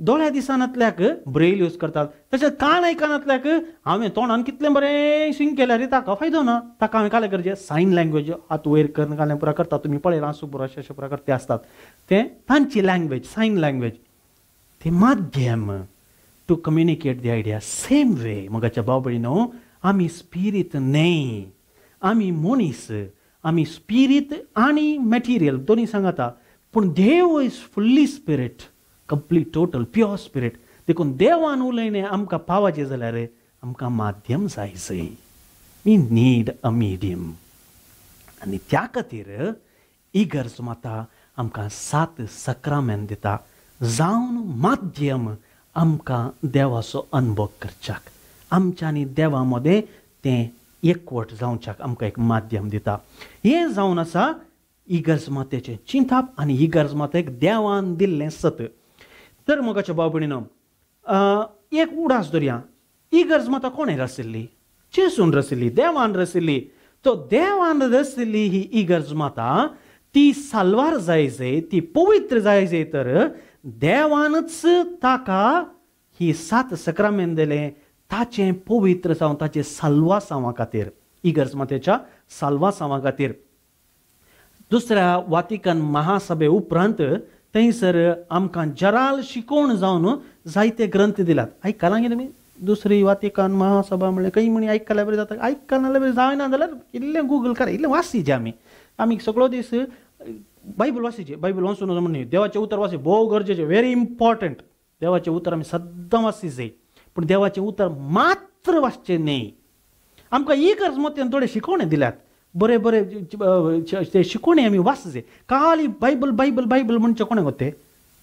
दोळ्या दिसनातल्याक ब्रेल यूज करतात, तशेंच कान आयकनातल्याक हांवें तोंडान कितलें बरें सिंग केल्यार ताका फायदो ना, ताका हांवें कालें करचें सायन लँग्वेज हात वयर करून कालें पुरा करता, तुमी पळयलां आसूं पुरो अशें अशें पुरा करते आसतात, तें तांची लँग्वेज सायन लँग्वेज, तें माध्यम to communicate the idea. Same way मोगाच्या भाव भयणीनो, आमी स्पिरीत न्हय, आमी मनीस, आमी स्पिरीत आनी मटेरियल दोनी सांगता, पूण देव is fully spirit, complete total pure spirit. देखून देवान उलयणें आमकां पावाचें जाल्यार आमकां माध्यम जाय जंय, we need a medium. आनी त्या खातीर इगर्ज माता आमकां सात सक्रामेंत दिता जावन माध्यम आमकां देवाचो अनुभव करच्याक, आमच्या आनी देवा मदें तें एकवट जावच्याक आमकां एक माध्यम दिता. हें जावन आसा इगर्ज मातेचें चिंताप आनी इगर्ज मातेक देवान दिल्लें सत. तर मोगाच्या भाव भयणीनो, एक उडास धरया, इगर्ज माता कोणें रचिल्ली? जेजून रचिल्ली, देवान रचिल्ली. तो देवान रचिल्ली ही इगर्ज माता ती साल्वार जाय जाय, ती पवित्र जाय जाय, तर देवानच ताका ही सात सक्रामेंत दिलें ताचें पवित्र जावं, ताचें साल्वासांवा खातीर, इगर्ज मातेच्या साल्वासांवा खातीर. दुसऱ्या वातिकन महासभे उपरांत थंयसर आमकां जराल शिकोवण जावन जायते ग्रंथ दिल्यात. आयकलां गे तुमी दुसरी वातिकन महासभा म्हणलें खंय म्हणी आयकल्यार बरें जाता, आयकना जाल्यार बरें जायना जाल्यार इल्लें गुगल करा, इल्लें वाचिचें. आमी आमी सगळो दीस बायबल वाचिचें, बायबल वाचून म्हण न्ही, देवाचें उतर वाचचें भोव गरजेचें, व्हेरी इम्पॉर्टंट. देवाचें उतर आमी सद्दां वाचिचें, पूण देवाचें उतर मात्र वाचचें न्ही. आमकां इगर्ज मतीन थोडे शिकोवणे दिल्यात, बरे बरे ते शिकोवणे आमी वाचचे. खाली बायबल बायबल बायबल म्हणचे कोणें गो ते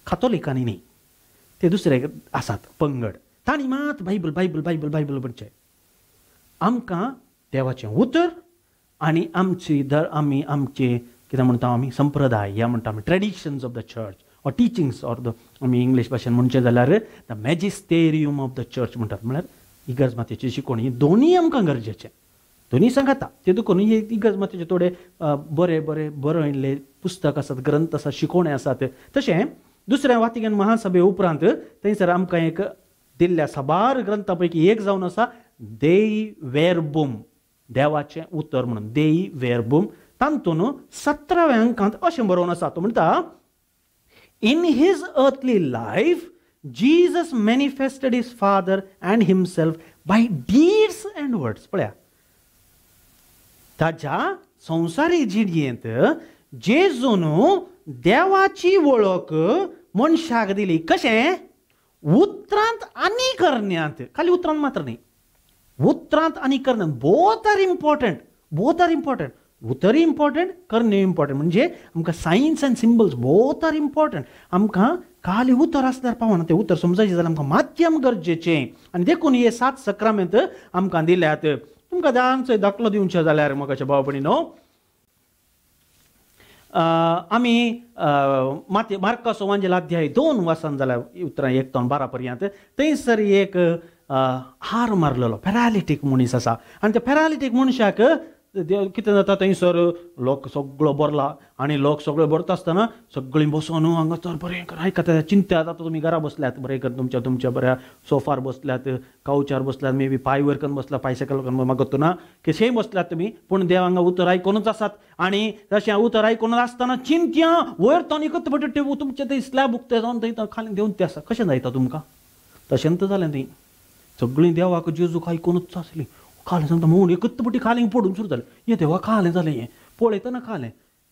कातोलिकांनी न्ही, ते दुसरे आसात पंगड, तांणी मात बायबल बायबल बायबल बायबल म्हणचे. आमकां देवाचें उतर आनी आमची आमी आमचे कितें म्हणटा आमी संप्रदाय, ह्या म्हणटा आमी traditions of the church or teachings or the, आमी इंग्लीश भाशेन म्हणचें जाल्यार the magisterium of the church म्हणटात, म्हळ्यार इगर्ज मातेची शिकोवणी. ही दोनूय आमकां गरजेचें, दोनूय सांगता. ते देखून हे इगर्ज मातेचे थोडे बरे बरे बरयल्ले पुस्तक आसात, ग्रंथ आसात, शिकोवणे आसात. तशें दुसऱ्या वातिकन महासभे उपरांत थंयसर आमकां एक दिल्ल्या साबार ग्रंथा पैकी एक जावन आसा देई वेरबूम, देवाचें उतर म्हणून देई वेरबूम. तातूंत 17व्या अंकांत अशें बरोवन आसा, तो म्हणटा, in his earthly life Jesus manifested his father and himself by deeds and words. पळया, ताज्या संवसारी जिणेंत जेजून देवाची वळख मनशाक दिली. कशें? उतरांत आनी करण्यांत. खाली उतरांत मात्र न्ही, उतरांत आनी करण्यांत. Both are important, both are important. उतरय important, करण्यो इम्पॉर्टंट. म्हणजे आमकां signs and symbols both are important. आमकां खाली उतर आसल्यार पावना, तें उतर समजायचें जाल्यार आमकां माध्यम गरजेचें. आनी देखून हे सात सक्रामेंत आमकां दिल्यात. तुमकां दामचो दाखलो दिवचें जाल्यार मोगाच्या भाव भयणीनो, आमी माते मार्काचो वांजेल अध्याय 2 वाचन जाल्यार उतरां 1 ते 12 पर्यंत, थंयसर एक हार मारलेलो पॅरालिटीक मनीस आसा आनी त्या पॅरालिटीक मनशाक कितें जाता थंयसर लोक सगळो भरला आनी लोक सगळो भरता आसतना सगळीं बसून हांगासर बरें करून आयकता, चिंत्यात. आतां तुमी घरा बसल्यात बरें करून तुमच्या तुमच्या बऱ्या सोफार बसल्यात, कावचार बसल्यात, मे बी पांय वयर करून बसल्या, पायसायकल करून मागत ना कशेंय बसल्यात तुमी, पूण देव हांगा उतर आयकुनूच आसात. आनी तशें उतर आयकून आसतना चिंत्या वयर तो एकच पडटा तुमचें थंय स्लॅब उक्तें जावन थंय खाली देंवन तें आसा. कशें जायता तुमकां? तशेंच जालें थंय सगळीं देवाक जेजूक आयकुनूच आसलीं. खालें सांगता म्हूण एकच पटी खालें पडून सुरू जालें. हें देवा खालें जालें, हें पळयतना खालें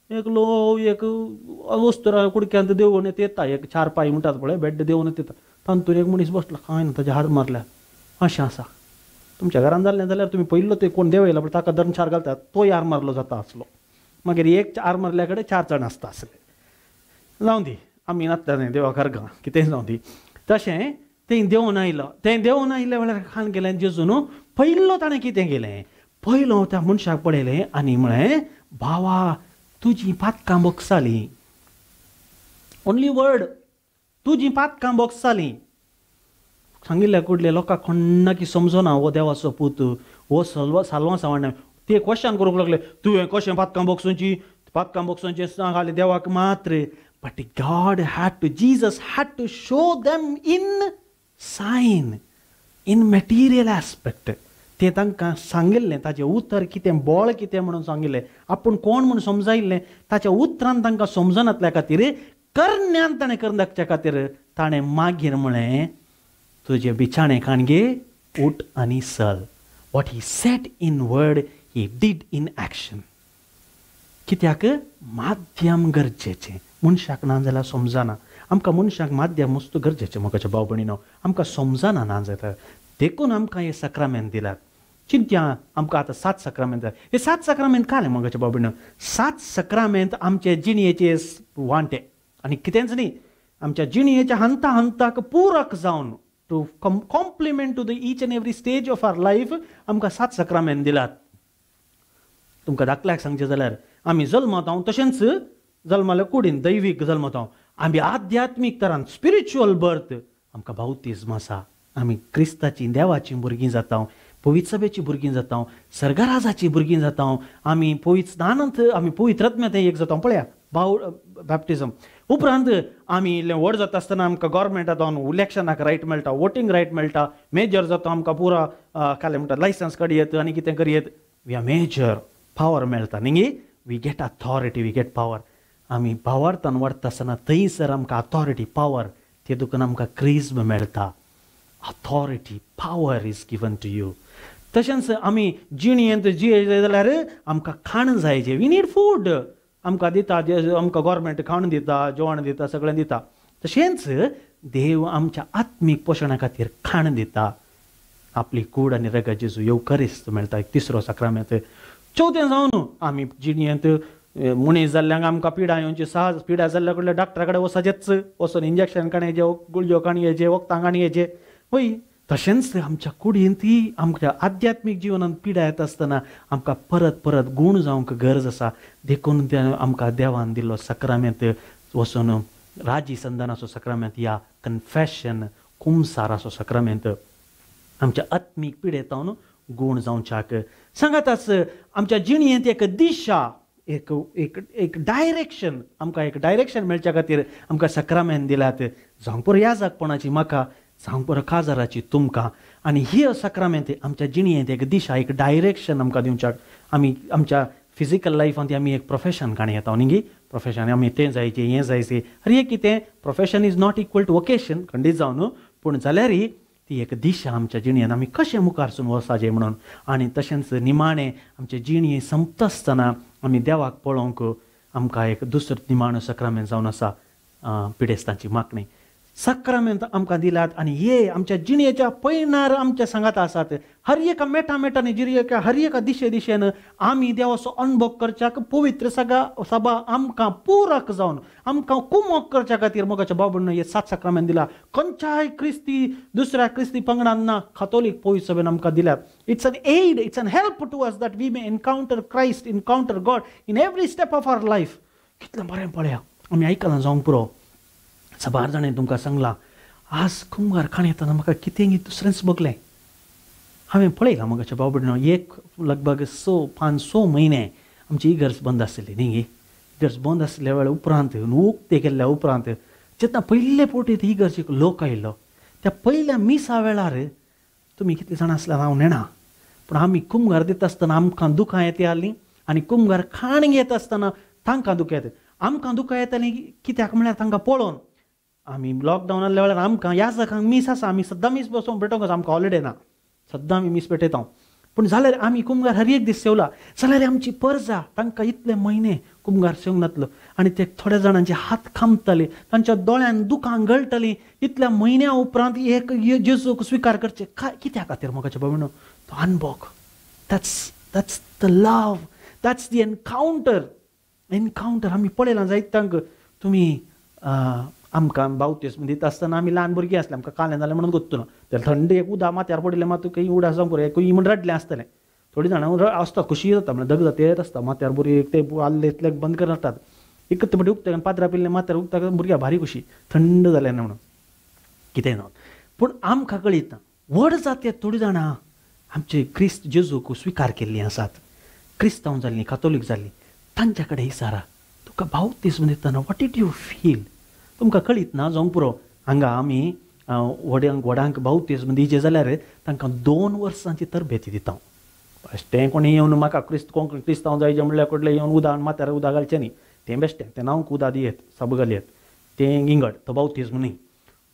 एकलो एक वस्तुरा कुडक्यांत देंवून येता, एक चार पांय म्हणटात पळय बेड देंवून येता, तातूंत एक मनीस बसला, कांय ना ताजे हार मारल्या. अशें आसा तुमच्या घरान जाल्लें जाल्यार तुमी पयलो ते कोण देव येयला पळय ताका धरून चार घालतात, तोय हार मारलो जाता आसलो. मागीर एक हार मारल्या कडेन चार जाण आसता आसले. जावं दी, आमी नासता न्ही देवा खरगां कितेंय जावं दी. तशें तें देंवन आयलो, तें देंवन आयिल्ल्या वेळार खाण गेलें जेजून. पयलो ताणें कितें केलें, पयलो त्या मनशाक पळयलें आनी म्हळें, भावा तुजी पातकां बोगसालीं. ओनली वर्ड, तुजी पातकां बोगसालीं. सांगिल्ल्या कुडल्या लोकांक कोण्णाकी समजना हो देवाचो पूत, हो साल्वां सावण. ते क्वेश्चन करूंक लागले, तुवें कशें पातकां बोगसोवची, पातकां बोगसोवचें सांगले देवाक मात्र. But God had to, Jesus had to show them in sign, in material aspect. तें तांकां सांगिल्लें, ताचें उतर कितें, बळ कितें म्हणून सांगिल्लें, आपूण कोण म्हूण समजायिल्लें. ताच्या उतरान तांकां समजनातल्या खातीर, करण्यान ताणें करून दाखच्या खातीर ताणें मागीर म्हळें, तुजें बिछाणें काणगे, उठ आनी चल. What he said in word he did in action. कित्याक माध्यम गरजेचें, मनशाक ना जाल्यार समजना. आमकां मनशाक माध्यम मस्त गरजेचें मोगाच्या भाव भयणीनो, आमकां समजना ना जाल्यार. देखून आमकां हे साक्रामेंत दिल्यात. चिंत्या आमकां आतां सात साक्रामेंत जाय. हे सात साक्रामेंत कालें मोगाच्या भाव भयणीनो, सात साक्रामेंत आमचे जिणयेचे वांटे आनी कितेंच न्ही, आमच्या जिणयेच्या हंता हंताक पूरक जावन, to complement to the each and every stage of our life आमकां सात साक्रामेंत दिल्यात. तुमकां धाकल्याक सांगचें जाल्यार आमी जल्मता हांव, तशेंच जल्माल्या कुडीन दैवीक जल्मता हांव, आमी आध्यात्मीक तरान स्पिरिच्युअल बर्थ आमकां बावतिज्म आसा. आमी क्रिस्ताची देवाची भुरगीं जाता, पवित्र सभेची भुरगीं जाता, सर्गराजाची भुरगीं जाता, आमी पवित्र स्नानांत, आमी पवित्र आत्म्यांत एक जाता. पळया भाव बॅप्टिजम. उपरांत आमी इल्लें व्हड जाता आसतना आमकां गव्हर्मेंटांत इलेक्शनाक रायट मेळटा, वोटींग रायट मेळटा, मेजर जाता, आमकां पुरा कालें म्हणटा लायसन्स काडयेत आनी कितें करयेत. We are major, power मेळटा न्ही, we get authority, we get power. आमी भावार्थान वाडटा आसतना थंयसर आमकां अथॉरिटी, पावर, ते दुकान आमकां क्रिज्म मेळटा. Authority, power is given to you. तशेंच आमी जिणयेंत जिये जाल्यार आमकां खाण जाय, we need food. आमकां दिता, आमकां गव्हर्मेंट खाण दिता, जेवण दिता, सगळें दिता. तशेंच देव आमच्या आत्मीक पोशणा खातीर खाण दिता, आपली कूड आनी रगत जेजू येवकरिस्त मेळटा, एक तिसरो साक्रामेंत. चवथें जावन आमी जिणयेंत मनीस जाल्ल्यांक आमकां पिडा येवची सहज, पिडा जाल्ल्या कडल्या डॉक्टरा कडेन वचपाचेंच, वचून इंजेक्शन काडयेचें, गुळयो काडयेचे, वखदां काडयेचें. हय, तशेंच आमच्या कुडींतय आमच्या आध्यात्मीक जिवनांत पिडा येता आसतना आमकां परत परत गूण जावंक गरज आसा. देखून आमकां देवान दिल्लो साक्रामेंत वचून राजी संदानाचो साक्रामेंत या कन्फेशन कुमसाराचो साक्रामेंत आमच्या आत्मीक पिडेतावन गूण जावच्याक सांगाताच आमच्या जिणयेंत एक दिशा, एक एक एक डायरेक्शन, आमकां एक डायरेक्शन मेळच्या खातीर आमकां साक्रामेंत दिल्यात. जावंक पुरो याजकपणाची म्हाका, जावंक पुरो काजाराची तुमकां. आनी ही साक्रामेंत आमच्या जिणयेंत एक दिशा, एक डायरेक्शन आमकां दिवच्याक. आमी आमच्या फिजिकल लायफांत आमी एक प्रोफेशन काणी येता न्ही, प्रोफेशन आमी तें जायचें, हें जायचें. आरे हें कितें, profession is not equal to vocation खंडीत जावन, पूण जाल्यारय ती एक दिशा आमच्या जिणयेन आमी कशें मुखार सून वचपाचें म्हणून. आनी तशेंच निमाणें आमचे जिणये सोंपता आसतना आमी देवाक पळोवंक आमकां एक दुसरो निमाणो साक्रामेंत जावन आसा, पिडेस्तांची मागणी. साक्रामेंत आमकां दिल्यात आनी हे आमच्या जिणयेच्या पयणार आमच्या सांगाता आसात. हर एका मेटा मेटांनी, जिणयेच्या हर एका दिशे दिशेन आमी देवाचो अणभव करच्याक पवित्र सगा सभा आमकां पूरक जावन आमकां कुमोक करच्या खातीर मोगाच्या बाबून हे सात साक्रामेंत दिला. खंयच्याय क्रिस्ती दुसऱ्या क्रिस्ती पंगडान ना, कातोलीक पवित्र सभेन आमकां दिल्यात. It's an aid, it's an help to us that we may encounter Christ, encounter God in every step of our life. कितलें बरें पळया, आमी आयकलां जावंक पुरो. साबार जाणें तुमकां सांगलां, आज कुमगार खाण येतना म्हाका कितें दुसरेंच बगलें. हांवें पळयलां मोगाच्या भाव भयणीनो, एक लगभग 6, 5, 6 म्हयने आमची इगर्ज बंद आसली न्ही. इगर्ज बंद आसल्या वेळा उपरांत उक्ते केल्ल्या उपरांत जेन्ना पयले फावटी ती इगर्जीक लोक आयलो त्या पयल्या मिसा वेळार तुमी कितली जाणां आसल्यार हांव नेणा, पूण आमी कुमगार दिता आसतना आमकां दुखां येता आसलीं आनी कुमगार खाण घेता आसतना तांकां दुखां येता. आमकां दुखां येतालीं कित्याक म्हळ्यार तांकां पळोवन आमी लॉकडावन आसल्या वेळार आमकां ह्या जाग्यांक मीस आसा, आमी सद्दां मीस बसोवन भेटोवंक आसा, आमकां हॉलिडे ना, सद्दां आमी मीस पेटयता. पूण जाल्यार आमी कुमगार हर एक दीस सेवला जाल्यार आमची परजा तांकां इतले म्हयने कुमगार सेवंक नातलो आनी ते थोड्या जाणांचे हात खामताले, तांच्या दोळ्यान दुखां गळटालीं. इतल्या म्हयन्या उपरांत एक जेजूक स्विकार करचें काय कित्या खातीर मोगाच्या भाव भयणीनो? तो अनभोग, that's the love, that's the encounter. Encounter आमी पळयलां जायत्यांक. तुमी आमकां बावतीस दिता आसतना आमी ल्हान भुरगीं आसले, आमकां कालें जालें म्हणून गोत्तू ना, ते थंड एक उदक माथ्यार पडिल्लें मात खंय उडा जावंक पुरो खंय म्हण रडलें आसतलें. थोडीं जाणां आसता खुशी जाता म्हळ्यार दग जाता येत आसता माथ्यार बरी ते आल्ले इतले बंद करून आसतात, एक ते उगता पात्रा पिल्लें माथ्यार उगता भुरग्यां भारी खुशी थंड जालें ना म्हणून कितें ना. पूण आमकां कळीत ना व्हड जाते थोडीं जाणां आमचे क्रिस्त जेजूक स्विकार केल्लीं आसात, क्रिस्तांव जाल्लीं, कातोलीक जाल्लीं, तांच्या कडेन इसारा तुका बावतीस दितना what did you feel? तुमकां कळीत ना जावंक पुरो. हांगा आमी व्हड्यांक व्हडांक बावतीस दिजे जाल्यार तांकां 2 वर्सांची तरबेती दिता. बेश्टें कोणी येवन म्हाका क्रिस्त कोंकणी क्रिस्तांव जायचे म्हणल्यार कडले येवन उदक माथ्यार उदक घालचें न्ही, तें बेश्टें तें नांवक उदक दियेत साबू घालयेत, तें इंगड तो बावतीज न्ही.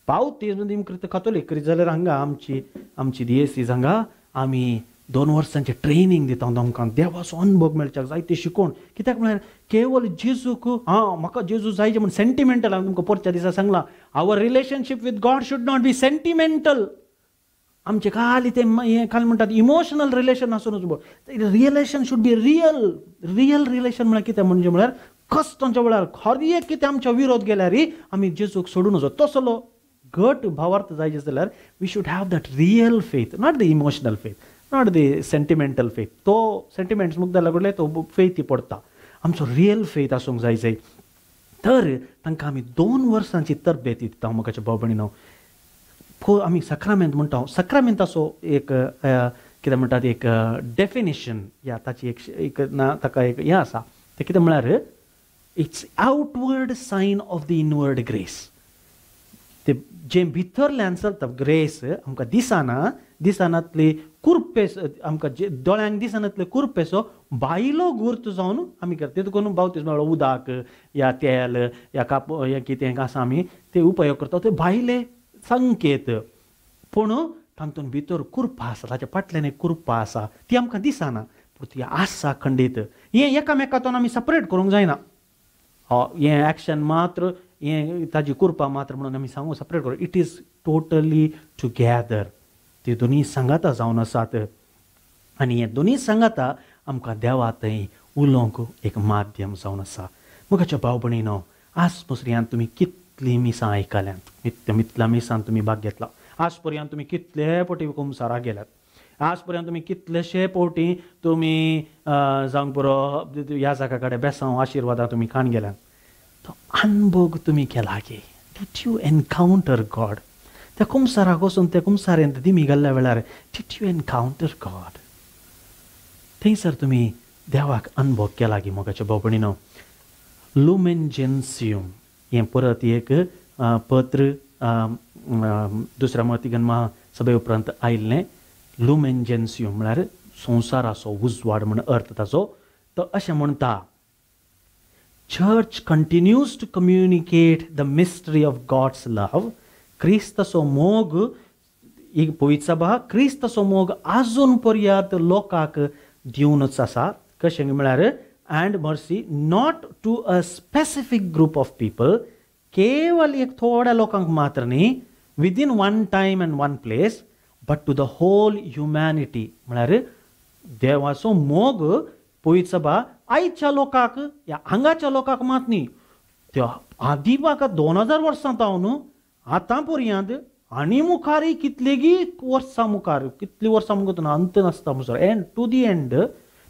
बावतीज कृत कातोलीक करीत जाल्यार हांगा आमची आमची दियेसीज हांगा आमी 2 वर्सांचें ट्रेनींग दिता आमकां देवाचो अनुभव मेळच्याक जायते शिकोवन. कित्याक म्हळ्यार केवल जेजूक हां म्हाका जेजू जायचे म्हण सेंटिमेंटल. हांवें तुमकां पोरच्या दिसा सांगलां, our relationship with God should not be sentimental. आमचें खाली तें हें खाली म्हणटात इमोशनल रिलेशन आसून relation should be real. Real relation म्हळ्यार कितें म्हणजे म्हळ्यार कश्टांच्या वेळार हर एक कितें आमच्या विरोध गेल्यार आमी जेजूक सोडून वचो तसलो घट भावार्थ जायचे जाल्यार we should have that real faith, not the emotional faith, not the sentimental faith. तो सेंटिमेंट्स मुगदाला कडले तो फेथ पडटा, आमचो रियल फेथ आसूंक जाय जाय. तर तांकां आमी 2 वर्सांची तरबेती दिता मोगाच्या भाव भयणीनो. आमी सक्रामेंत म्हणटा, सक्रामेंताचो एक कितें म्हणटात एक डेफिनेशन या ताची एक ना ताका एक हें आसा तें कितें म्हळ्यार it's outward sign of the inward grace. ते जें भितरल्यान चलता ग्रेस आमकां दिसना, दिसनातली कुरपेस आमकां जे दोळ्यांक दिसनातले कुरपेसो बायलो गुर्त जावन आमी करता. तितून बावतीस म्हळ्यार उदक या तेल या काप या कितें आसा आमी ते उपयोग करता ते भायले संकेत, पूण तातूंत भितर कुरपा आसा, ताच्या फाटल्यान एक कुरपा आसा ती आमकां दिसना पूण ती आसा खंडीत. हें एकामेकातून आमी सेपरेट करूंक जायना, हें एक्शन मात्र हें ताजी कुरपा मात्र म्हणून आमी सांगू सेपरेट करूं. It is totally together. ती दोनी सांगाता जावन आसात आनी हे दोनी सांगाता आमकां देवा थंय उलोवंक एक माध्यम जावन आसा. मोगाच्या भाव भयणीनो, आज पसऱ्यान तुमी कितलीं मिसां आयकल्यांत, इतल्या मिसान तुमी भाग घेतला, आज पर्यंत तुमी कितले फावटी कुमसाराक गेल्यात, आज पर्यंत तुमी कितलेशे फावटी तुमी जावंक पुरो ह्या जागा कडेन बेसांव आशिर्वादां तुमी खाण गेल्यात, तो अनभोग तुमी केला की did you encounter God? त्या कुमसाराक वचून त्या कुमसारेंत दिमी घाल्ल्या वेळार did you encounter God? थंयसर तुमी देवाक अनभोग केला की मोगाच्या भाव भयणीनो. लुमेन जेन्सियम हें परत एक पत्र दुसऱ्या मतिगन महासभे उपरांत आयिल्लें. लुमेन जेन्सियम म्हळ्यार संवसाराचो उजवाड म्हण अर्थ ताचो. तो अशें म्हणटा, Church continues to communicate the mystery of God's love. क्रिस्ताचो मोग एक पवित्र सभा क्रिस्ताचो मोग आजून पर्यंत लोकांक दिवनच आसा. कशें म्हळ्यार and mercy not to a specific group of people, केवल एक थोड्या लोकांक मात्र न्ही, within one time and one place, but to the whole humanity. म्हळ्यार देवाचो मोग पवित्र सभा आयच्या लोकांक या हांगाच्या लोकांक मात न्ही, त्या आदी म्हाका 2000 वर्सां जावन आतां पर्यंत आनी मुखारय कितलेगी वर्सां मुखार, कितलीं वर्सां मुखार अंत नासता मुसर एंड टू the and.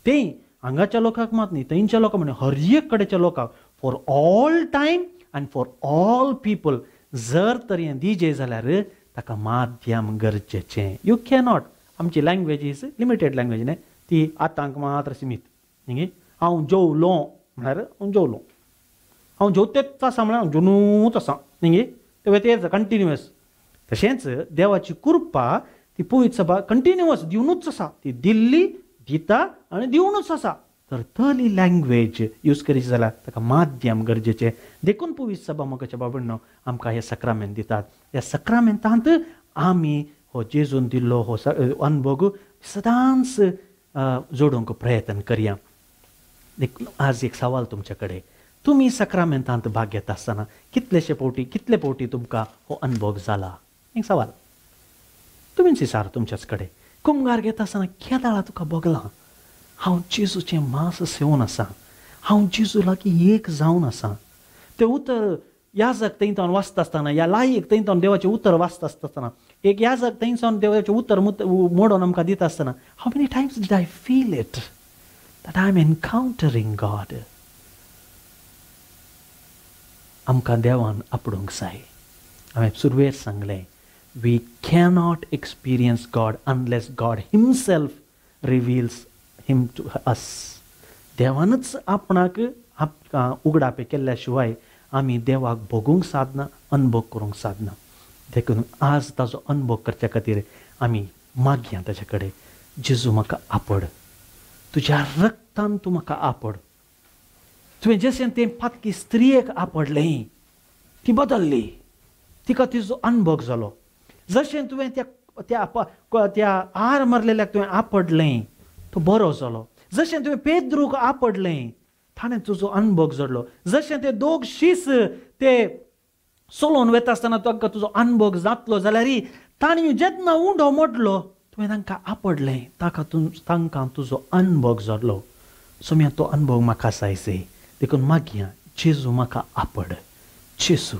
तें हांगाच्या लोकांक मात न्ही, थंयच्या लोकांक म्हणजे हर एक कडेच्या लोकांक, for all time and for all people. जर तर हें दिजे जाल्यार ताका माध्यम गरजेचें. You cannot. आमची लँग्वेज is limited language न्ही, ती आतांक मात्र सिमीत. न्ही, हांव जेवलो म्हळ्यार हांव जेवलो, हांव जेवतेच आसा म्हळ्यार हांव जेवनूच आसा. न्ही, तें तेच कंटिन्युअस. तशेंच देवाची कृपा ती पवित्र सभा कंटिन्युअस दिवनूच आसा, ती दिल्ली दिता आनी दिवनूच आसा. तर तली लँग्वेज यूज करीत जाल्यार ताका माध्यम गरजेचें. देखून पवित्र सभा मोगाच्या बाबडनो आमकां हें सक्रामेंत दितात. ह्या सक्रामेंतांत आमी हो जेजून दिल्लो हो अनभोग सदांच जोडूंक प्रयत्न करया. देखून आज एक सवाल तुमचे कडेन, तुमी सक्रामेंतांत भाग घेता आसतना कितलेशे फावटी, कितले फावटी तुमकां हो अनभोग जाला? एक सवाल तुमीच विचार तुमच्याच कडेन. कुमगार घेता आसतना केदाळा तुका भोगलां हांव जेजूचें मांस सेवन आसा, हांव जेजू लागीं एक जावन आसा. तें उतर याजक थंयच्यान वाचता आसतना, ह्या लायक थंयच्यान देवाचें उतर वाचता आसतना, एक याजक थंयच्यान देवाचें उतर मोडून आमकां दिता आसतना, how many times did I feel it that I am encountering God? आमकां देवान आपडूंक जाय. हांवें सुरवेर सांगलें, we cannot experience God unless God himself reveals him to us. देवानच आपणाक आमकां उगडापे केल्ल्या शिवाय आमी देवाक भोगूंक सादना, अनभोग करूंक सादना. देखून आज ताजो अनभोग करच्या खातीर आमी मागया ताजे कडेन, जेजू म्हाका आपड, तुज्या रक्तान तूं म्हाका आपड. तुवें जशें तें पातकी स्त्रियेक आपडलें, ती बदल्ली, तिका तिजो अनभोग जालो. जशें तुवें त्या त्या त्या आर मारलेल्याक तुवें आपडलें, तो बरो जालो. जशें तुवें पेद्रूक आपडलें, ताणें तुजो अनभोग जोडलो. जशें ते दोग शीस ते चलोवन वता आसतना तांकां तुजो अनभोग जातलो जाल्यार तांणी जेन्ना उंडो मोडलो, तुवें तांकां आपडलें, ताका तांकां तुजो अनभोग जोडलो. सोम्या तो अनभोग म्हाका जायसे. देखून मागया, जेजू म्हाका आपड, जेजू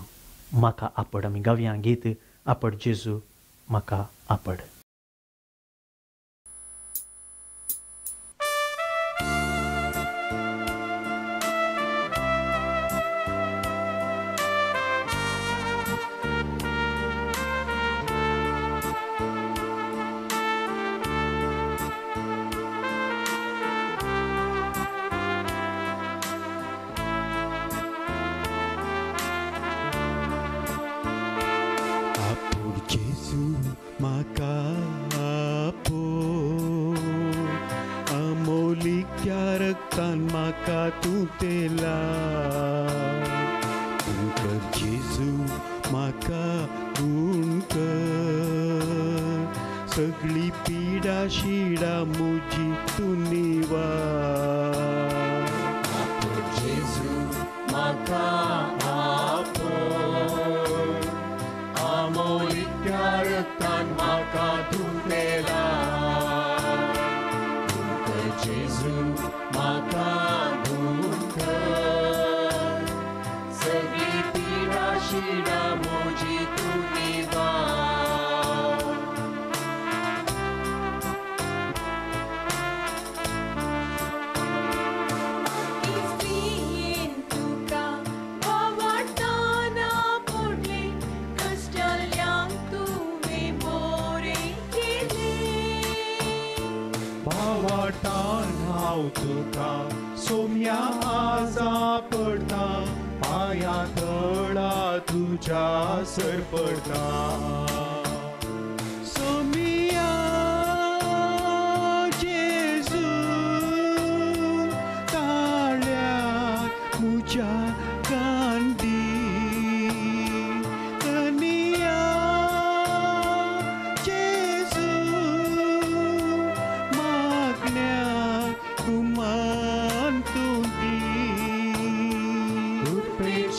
म्हाका आपड. आमी गावया गीत, आपड जेजू म्हाका आपड.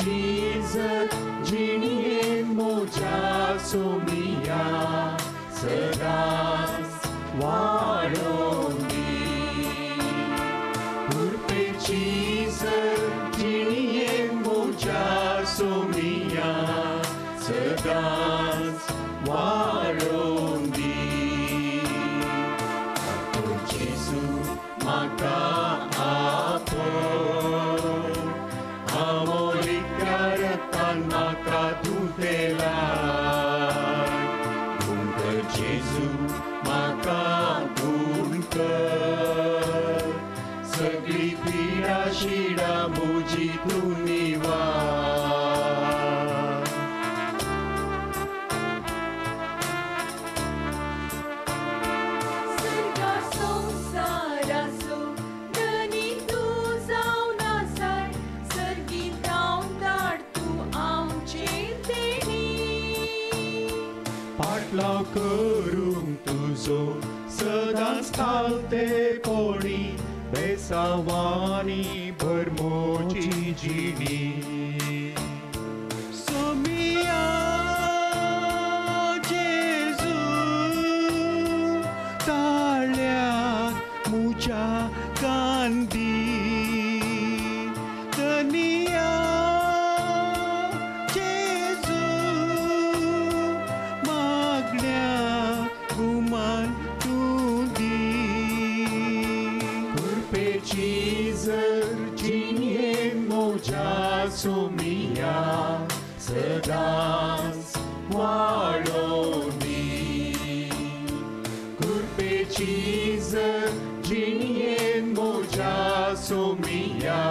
Jesus, करूंक तुजो सदांच तालतेपणी बेसावानी भरमोची जिणी. सोमिया जेजू ताळ्याक मुज्या कांदी धनिया जेजू मागण्या गुमान तूं दी. कृपेची जर जिणेन म्हज्या सोमिया सदांच वाडोवनी. कृपेची जर जिणेन म्हज्या सोमिया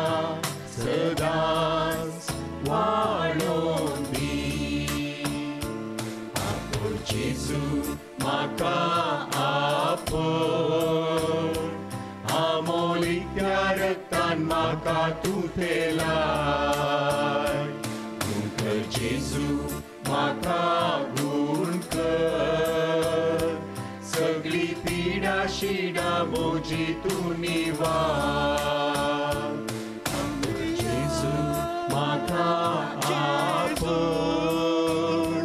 सदांच वाडोवनी. आपोल जेजू म्हाका आपोल आमोलित्या रक्तान म्हाका तूं थेलाय. गुण कर जेजू म्हाका गुण कर सगळी पिडा शिडा म्हजी तूं निवार. आपोल जेजू म्हाका आपोल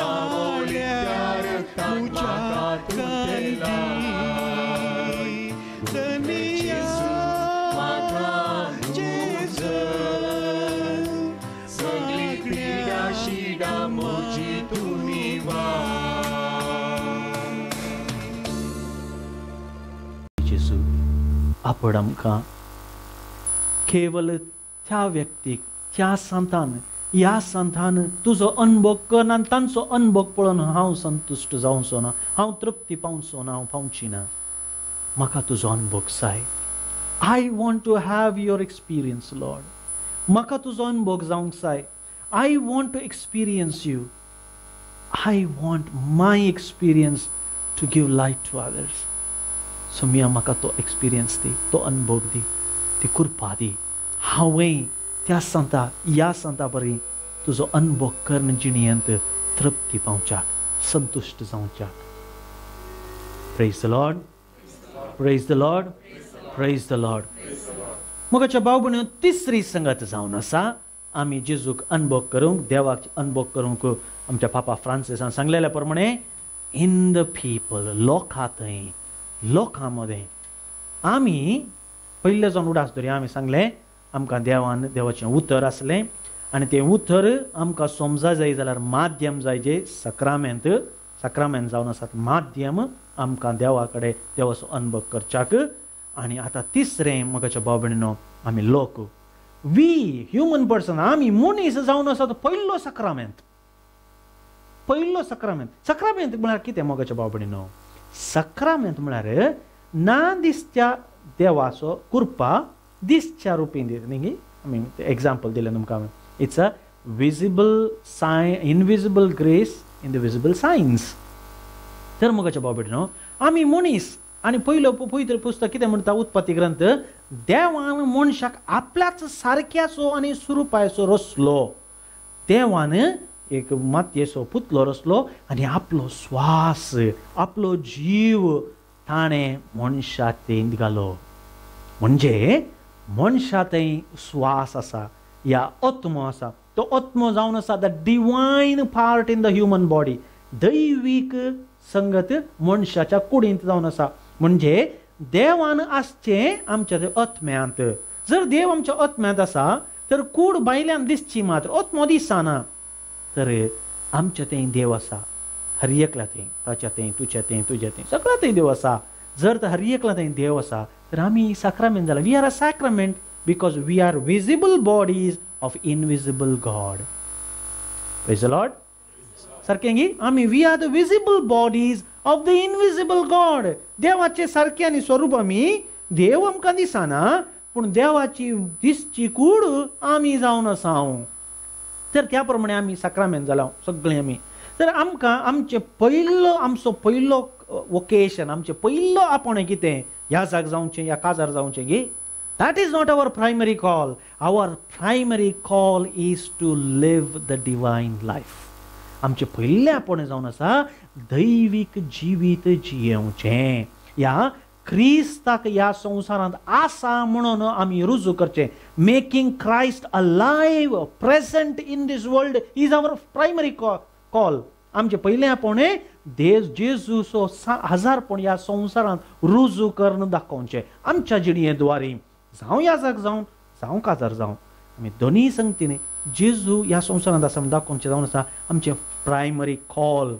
आमोलित्या रक्तान म्हाका तूं थेलाय. गुण कर जेजू म्हाका गुण कर सगळी पिडा शिडा म्हजी तूं निवार. जेजू आपण आमकां केवल त्या व्यक्तीक त्या संतान ह्या संतान तुजो अनभोग कर आनी तांचो अनभोग पळोवन हांव संतुश्ट जावचो ना, हांव तृप्ती पावचो ना, हांव पावची ना. म्हाका तुजो अनभोग जाय. I want to have your experience Lord. म्हाका तुजो अनभोग जावंक जाय. I want to experience you. I want my experience to give light to others. सोमिया म्हाका तो एक्सपिरियन्स दी, तो अनभोग दी, ती कृपा दी. हांवें त्या संता ह्या संता बरी तुजो अनभोग करून जिणेंत तृप्ती पावच्याक, संतुश्ट जावच्याक. Praise the Lord, praise the Lord, praise the Lord. मोगाच्या भाव भयणीनो, तिसरी संगत जावन आसा आमी जेजूक अनभोग करूंक, देवाक अनभोग करूंक आमच्या पापा फ्रांसिसान सांगलेल्या प्रमाणे इन the people, लोकां थंय, लोकां मदें आमी पयले जावन उडास धरया. आमी सांगलें आमकां देवान देवाचें उतर आसलें आनी तें उतर आमकां समजा जाय जाल्यार माध्यम जाय जें सक्रामेंत, सक्रामेंत जावन आसात माध्यम आमकां देवा कडेन देवाचो अनुभव करच्याक. आनी आतां तिसरें मोगाच्या भाव भयणीनो, आमी लोक, we human person, आमी मनीस जावन आसात पयलो सक्रामेंत, पयलो सक्रामेंत. सक्रामेंत म्हळ्यार कितें मोगाच्या भाव भयणीनो? सक्रामेंत म्हळ्यार ना दिसच्या देवाचो कृपा दिसच्या रुपीन दिता न्ही. आमी एग्जाम्पल दिलें तुमकां. It's a visible sign, invisible grace in the visible signs. तर मोगाच्या भाव भयणीनो, आमी मनीस आनी पयलो पवित्र पुस्तक कितें म्हणटा? उत्पत्ती ग्रंथ, देवान मनशाक आपल्याच सारक्याचो आनी स्वरुपाचो रचलो. देवान एक मातयेचो पुतलो रचलो आनी आपलो स्वास, आपलो जीव ताणें मनशा थंय घालो. म्हणजे मनशा थंय स्वास आसा या आत्मो आसा. तो आत्मो जावन आसा the divine part in the human body. दैवीक संगत मनशाच्या कुडींत जावन आसा. म्हणजे देवान आसचें आमच्या आत्म्यांत. जर देव आमच्या आत्म्यांत आसा तर कूड भायल्यान दिसची मात्र, आत्मो दिसना. तर आमच्या थंय देव आसा, हर एकल्या थंय, ताच्या थंय, तुज्या थंय, तुज्या थंय, सगळ्या थंय देव आसा. जर तर हर एकल्या थंय देव आसा तर आमी साक्रामेंत जाला. We are a sacrament because we are visible bodies of invisible God. Praise the Lord. सारकें गी? आमी we are the visible bodies of the invisible God. देवाचे सारके आनी स्वरूप आमी. देव आमकां दिसना पूण देवाची दिसची कूड आमी जावन आसा. तर त्या प्रमाणे आमी साक्रामेंत जाला सगळीं आमी. तर आमकां आमचें पयलो, आमचो पयलो वोकेशन, आमचें पयलो आपोवणें कितें? ह्या जाग जावचें, ह्या काजार जावचें गी? That is not our primary call. Our primary call is to live the divine life. आमचें पयलें आपोवणें जावन आसा दैवीक जिवीत जियेवचें. ह्या क्रिस्ताक ह्या संवसारांत आसा म्हणून आमी रुजू करचें. Making Christ alive present in this world is our primary call. आमचें पयलें आपोवणें देश जेजूचो हजारपण ह्या संवसारांत रुजू करून दाखोवचें आमच्या जिणये द्वारी. जावं याजक जावं, जावं काजार जावं, आमी दोनूय संगतीन जेजू ह्या संवसारांत आसा म्हूण दाखोवचें जावन आसा आमचें प्रायमरी कॉल.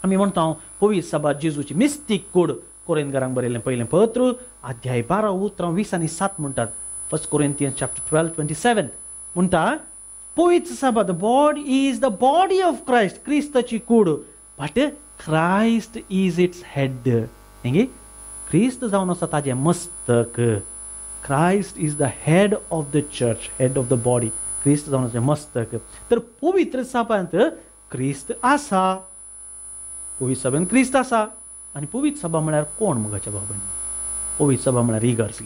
आमी म्हणटा पवित्र सभा जेजूची मिस्तीक कूड. कोरिंथकारांक बरयल्लें पयलें पत्र अध्याय 12 उतरां 20 आनी 7 म्हणटात. 1 Corinthians chapter 12:27 म्हणटा पवित्र सभा the body is the body of Christ, क्रिस्ताची could, but Christ is its head. न्ही, क्रिस्त जावन आसा ताजें मस्तक. Christ is the head of the church, head of the body. क्रिस्त जावन आसा मस्तक. तर पवित्र सभांत क्रिस्त आसा, पवित्र सभेंत क्रिस्त आसा. आनी पवित्र सभा म्हळ्यार कोण मुगाच्या भाव भयणी? पवित्र सभा म्हळ्यार इगर्ज,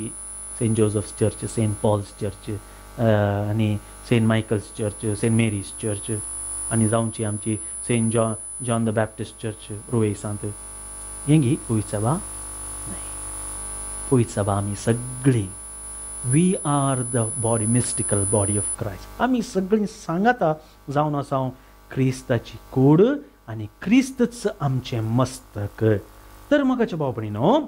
Saint Joseph's church, Saint Paul's church आनी Saint Michael's church, Saint Mary's church आनी जावची आमची Saint John the Baptist church रुवेसांत. हेंगी पवित्र सभा न्हय. पवित्र सभा आमी सगळीं, we are the body, mystical body of Christ. आमी सगळीं सांगाता जावन आसा क्रिस्ताची कूड आनी क्रिस्तच आमचें मस्तक. तर म्हाका भाव भयणीनो,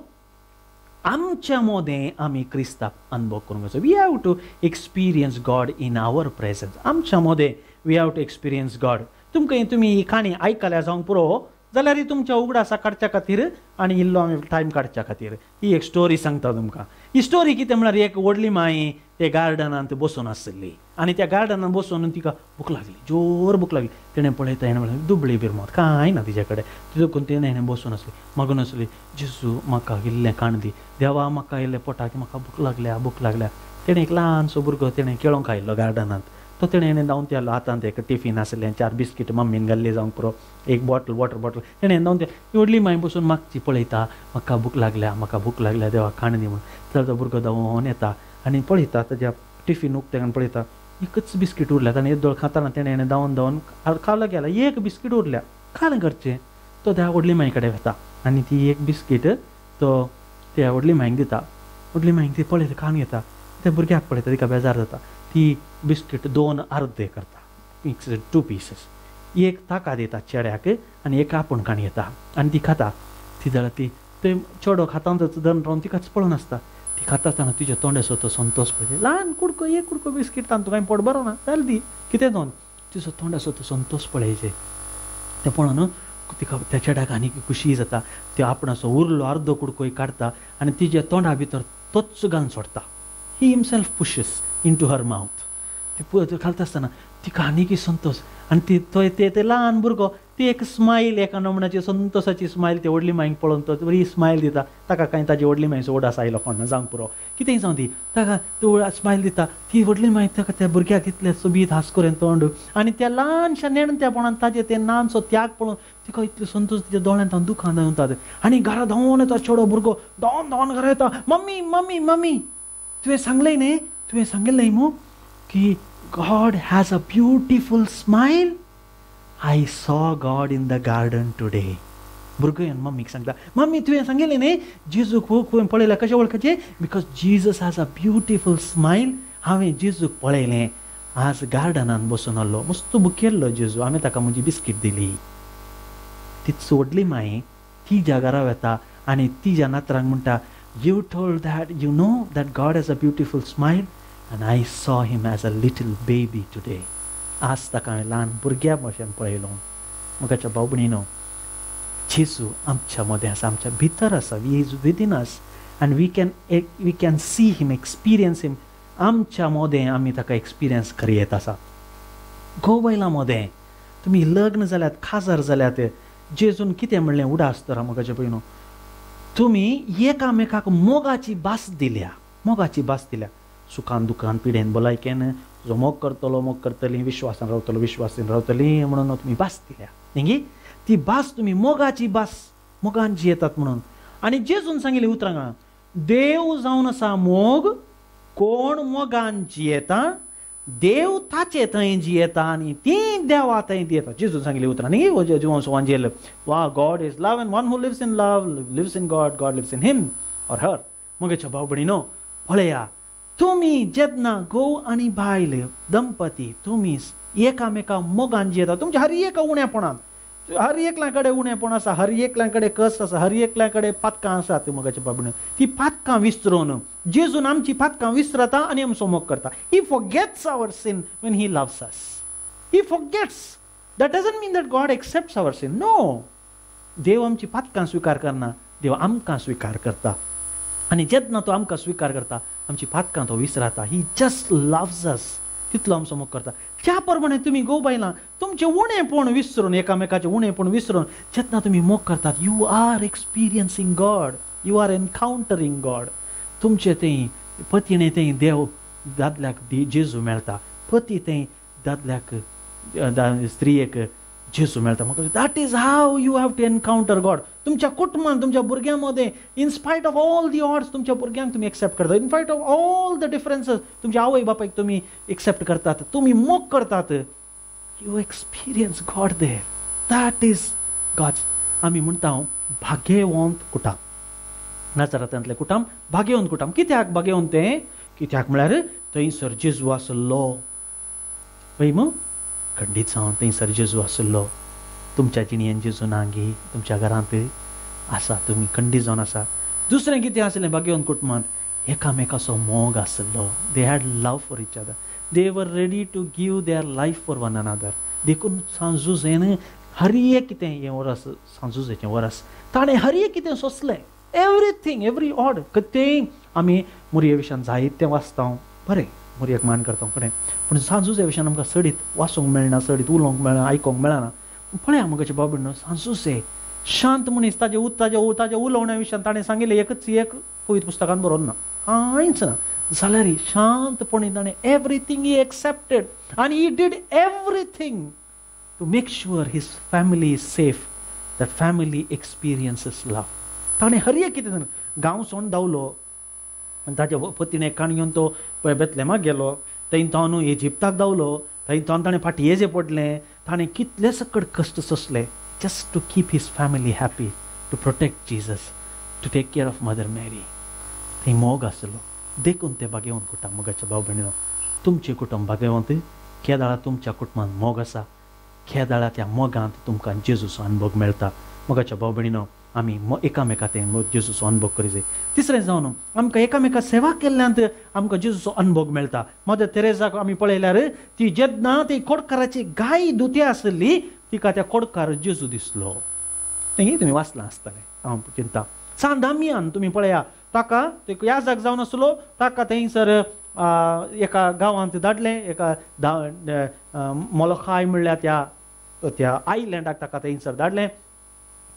आमच्या मोदें आमी क्रिस्ताक अनुभव करूंक जाय. We have to experience God in our presence. आमच्या मोदें we have to experience God. तुमकां तुमी ही काणी आयकल्या जावंक पुरो जाल्यार तुमच्या उगडासा काडच्या खातीर आनी इल्लो आमी टायम काडच्या खातीर ही एक स्टोरी सांगता तुमकां. ही स्टोरी कितें म्हळ्यार एक व्हडली माई ते गार्डनांत बसून आशिल्ली आनी त्या गार्डनांत बसून तिका भूक लागली, जोर भूक लागली. तिणें पळयता हेणें म्हणलें दुबळी बिरमत कांय ना तिच्या कडेन. तितून तिणें हेणें बसून आसली, मागून आसली, जेजू म्हाका इल्लें काण दी, देवा म्हाका इल्लें पोटाक म्हाका भूक लागल्या, भूक लागल्या. तिणें एक ल्हानसो भुरगो तिणें खेळोंक आयिल्लो गार्डनांत. तो तेणें हेणें धांवन आयलो, हातांत एक टिफीन आसलें, 4 बिस्कीट मम्मीन घाल्ली जावंक पुरो, एक बॉटल वॉटर बॉटल. तेणें धांवन ती व्हडली माय बसून मागची पळयता, म्हाका भूक लागल्या, म्हाका भूक लागल्या, देवा खाण दी म्हूण. तर तो भुरगो धांवन येता आनी पळयता ताज्या टिफीन उक्तें आनी पळयता एकच बिस्कीट उरल्या. ताणें येदोळ खाताना तेणें हेणें धांवन धांवन खालो गेला, एक बिस्कीट उरल्या. कालें करचें? तो त्या व्हडली माई कडेन वता आनी ती एक बिस्कीट तो त्या व्हडली माईक दिता. व्हडली माईक ती पळयता, खाण घेता. त्या भुरग्याक पळयता, तिका बेजार जाता. ती बिस्कीट 2 अर्दे करता, 2 पीसीस. एक ताका दिता चेड्याक आनी एक आपूण खाण घेता आनी ती खाता. ती जाल्यार ती ते चेडो खातांतच धरून रावन तिकाच पळोवन आसता. ती खाता आसतना तिच्या तोंडाचो तो संतोश पळय, ल्हान कुडको एक कुडको बिस्कीट तांतूं कांय पोट बरो ना जाल्यार दी कितें जावन तिचो तोंडाचो तो संतोश पळयचे. तें पळोवन तिका त्या चेड्याक आनीक खुशी जाता. त्यो आपणाचो उरलो अर्दो कुडकोय काडटा आनी तिच्या तोंडा भितर तोच घालून सोडटा. He himself pushes into her mouth. ती घालता आसतना तिका आनीक संतोश आनी ती थंय ते ल्हान भुरगो ती एक स्मायल, एका नमनाची संतोशाची स्मायल ती व्हडली माईक पळोवन तो बरी स्मायल दिता. ताका कांय ताजी व्हडली माई उडास आयलो कोण ना जावंक पुरो, कितेंय जावं दी, ताका तो स्मायल दिता. ती व्हडली माई ताका त्या भुरग्याक इतलें सोबीत हांस करून तोंड आनी त्या ल्हानशा नेणत्यापणान ताजें तें ल्हानसो त्याग पळोवन तिका इतलो संतोश, तिच्या दोळ्यांत दुखां धांवतात. आनी घरा धांवन येता चेडो भुरगो, धांवन धांवन घरा येता, मम्मी मम्मी मम्मी तुवें सांगलें न्ही, तुवें सांगिल्लें मू की God has a beautiful smile. I saw God in the garden today. भुरगो येवन मम्मीक सांगता, मम्मी तुवें सांगिल्लें न्ही जेजूक तुवें पळयलें, कशें वळखचें? Because Jesus has a beautiful smile. हांवें जेजूक पळयलें आज गार्डनान बसून आसलो, मस्त भुकेल्लो जेजू, हांवें ताका म्हजी बिस्कीट दिली. तीच व्हडली माई तिज्या घरा वता आनी तिज्या नातरांक म्हणटा, You told that you know that God has a beautiful smile and I saw him as a little baby today. आज ताका हांवें ल्हान भुरग्या भशेन पळयलो. म्हज्या भाव भयणीनो, जेजू आमच्या मदें आसा, आमच्या भितर आसा. He is within us and we can see him, experience him. आमच्या मदें आमी ताका एक्सपिरियन्स करयेत आसा. घोव बायलां मदें तुमी लग्न जाल्यात, खाजर जाल्यात, जेजून कितें म्हणलें उडास तर म्हज्या भयणो, तुमी एकामेकाक मोगाची भास दिल्या, मोगाची भास दिल्या. सुखान दुखान पिडेन भलायकेन तुजो मोग करतलो, मोग करतली, विश्वासान रावतलो, विश्वासान रावतली म्हणून तुमी भास दिल्या. न्ही, ती भास तुमी मोगाची भास, मोगान जियेतात म्हणून. आनी जेजून सांगिल्ली उतरां, देव जावन आसा मोग, कोण मोगान जियेता देव ताचे थंय जियेता आनी ती देवा थंय दियेता. जेजून सांगिल्ली उतरां न्ही जुवांव वांजेल, वा God is love and one who lives in love lives in God, God lives in him or her. मगेच्या भाव भयणीनो पळया, तुमी जेन्ना घोव आनी बायल दंपती तुमी एकामेका मोगान जियेता, तुमच्या हर एका उणेपणान, हर एकल्या कडेन उणेपण आसा, हर एकल्या कडेन कश्ट आसा, हर एकल्या कडेन पातकां आसात. मगाच्या बाबीन ती पातकां विसरून जेजून आमची पातकां विसरता आनी आमचो मोग करता. He forgets our sin when he loves us. He forgets. That doesn't mean that God accepts our sin. No, देव आमची पातकां स्विकार करना, देव आमकां स्विकार करता. आनी जेन्ना तो आमकां स्विकार करता आमची पातकां तो विसरता. He just loves us, तितलो आमचो मोग करता. त्या प्रमाणे तुमी घोव बायलां तुमचें उणेपण विसरून, एकामेकाचें उणेपण विसरून जेन्ना तुमी मोग करतात, you are experiencing God, you are encountering God. तुमचें थंय पतीणें थंय देव दादल्याक जेजू मेळटा, पती थंय दादल्याक स्त्रियेक जेजू मेळटा. म्हाका that is how you have to encounter God. तुमच्या कुटुंबान, तुमच्या भुरग्यां मदें, in spite of all the odds तुमच्या भुरग्यांक तुमी एक्सेप्ट करतात, in spite of all the differences तुमच्या आवय बापायक तुमी एक्सेप्ट करतात, तुमी मोग करतात. You experience God there. That is God's. आमी म्हणटा भाग्यवंत कुटाम, नाजारांतलें कुटाम भाग्यवंत कुटाम. कित्याक भाग्यवंत तें? कित्याक म्हळ्यार थंयसर जेजू आसलो. पळय मग खंडीत जावन थंयसर जेजू आसलो. तुमच्या जिणेन जेजू ना गे, तुमच्या घरांत आसा, तुमी खंडीत जावन आसा. दुसरें कितें आसलें भाग्यवंत कुटुंबांत? एकामेकाचो मोग आसलो. They had love for each other. They were ready to give their life for one another. देखून सांजुजेन हर एक कितें हें वरस, सांजुजेचें वरस, ताणें हर एक कितें सोंसलें. Everything, every odd. कितेंय आमी मुरये विशयान जायतें वाचता, बरें मुरयेक मान करता बरें, पूण सांजुजे विशयान आमकां चडीत वाचूंक मेळना, चडीत उलोवंक मेळना, आयकोंक मेळना. पळया मगेचे बाबा सांजुजे शांत मनीस, ताजे ताज्या उलोवण्या विशयान ताणें सांगिल्लें एकच एक पवित्र पुस्तकान बरोवन ना, कांयच ना. जाल्यार शांतपणे ताणें एवरीथींग ही एक्सेप्टेड आनी he did everything to make sure his family is safe, that family experiences love. ताणें हर एक कितें गांव सोडून धांवलो आनी ताच्या पतीणेक काण घेवन तो बेतलेमाक गेलो, थंय तावन इजिप्ताक धांवलो, थंय तावन ताणें फाटीं येजे पडलें. ताणें कितले सकट कश्ट सोंसले just to keep his family happy, to protect Jesus, to take care of Mother Mary. थंय मोग आसलो. देखून ते भाग्यवंत कुटुंब. मोगाच्या भाव भयणीनो, तुमचें कुटुंब भाग्यवंत केदाळा तुमच्या कुटुंबांत मोग आसा, केदाळा त्या मोगांत तुमकां जेजूचो अनुभव मेळटा. मोगाच्या भाव भयणीनो, आमी एकामेका ते जेजूचो अनुभव करी जाय. तिसरें जावन आमकां एकामेका सेवा केल्ल्यांत आमकां जेजूचो अनुभव मेळटा. मदर तेरेजाक आमी पळयल्यार ती जेन्ना ती कोडकाराची गाय दुती आसली, तिका त्या कोडकार जेजू दिसलो. तें तुमी वाचलां आसतलें हांव चिंता. सांत दामियान तुमी पळया, ताका याजक जावन आसलो, ताका थंयसर एका गांवांत धाडलें, एका मोलोखाय म्हणल्यार त्या त्या आयलँडाक ताका थंयसर धाडलें.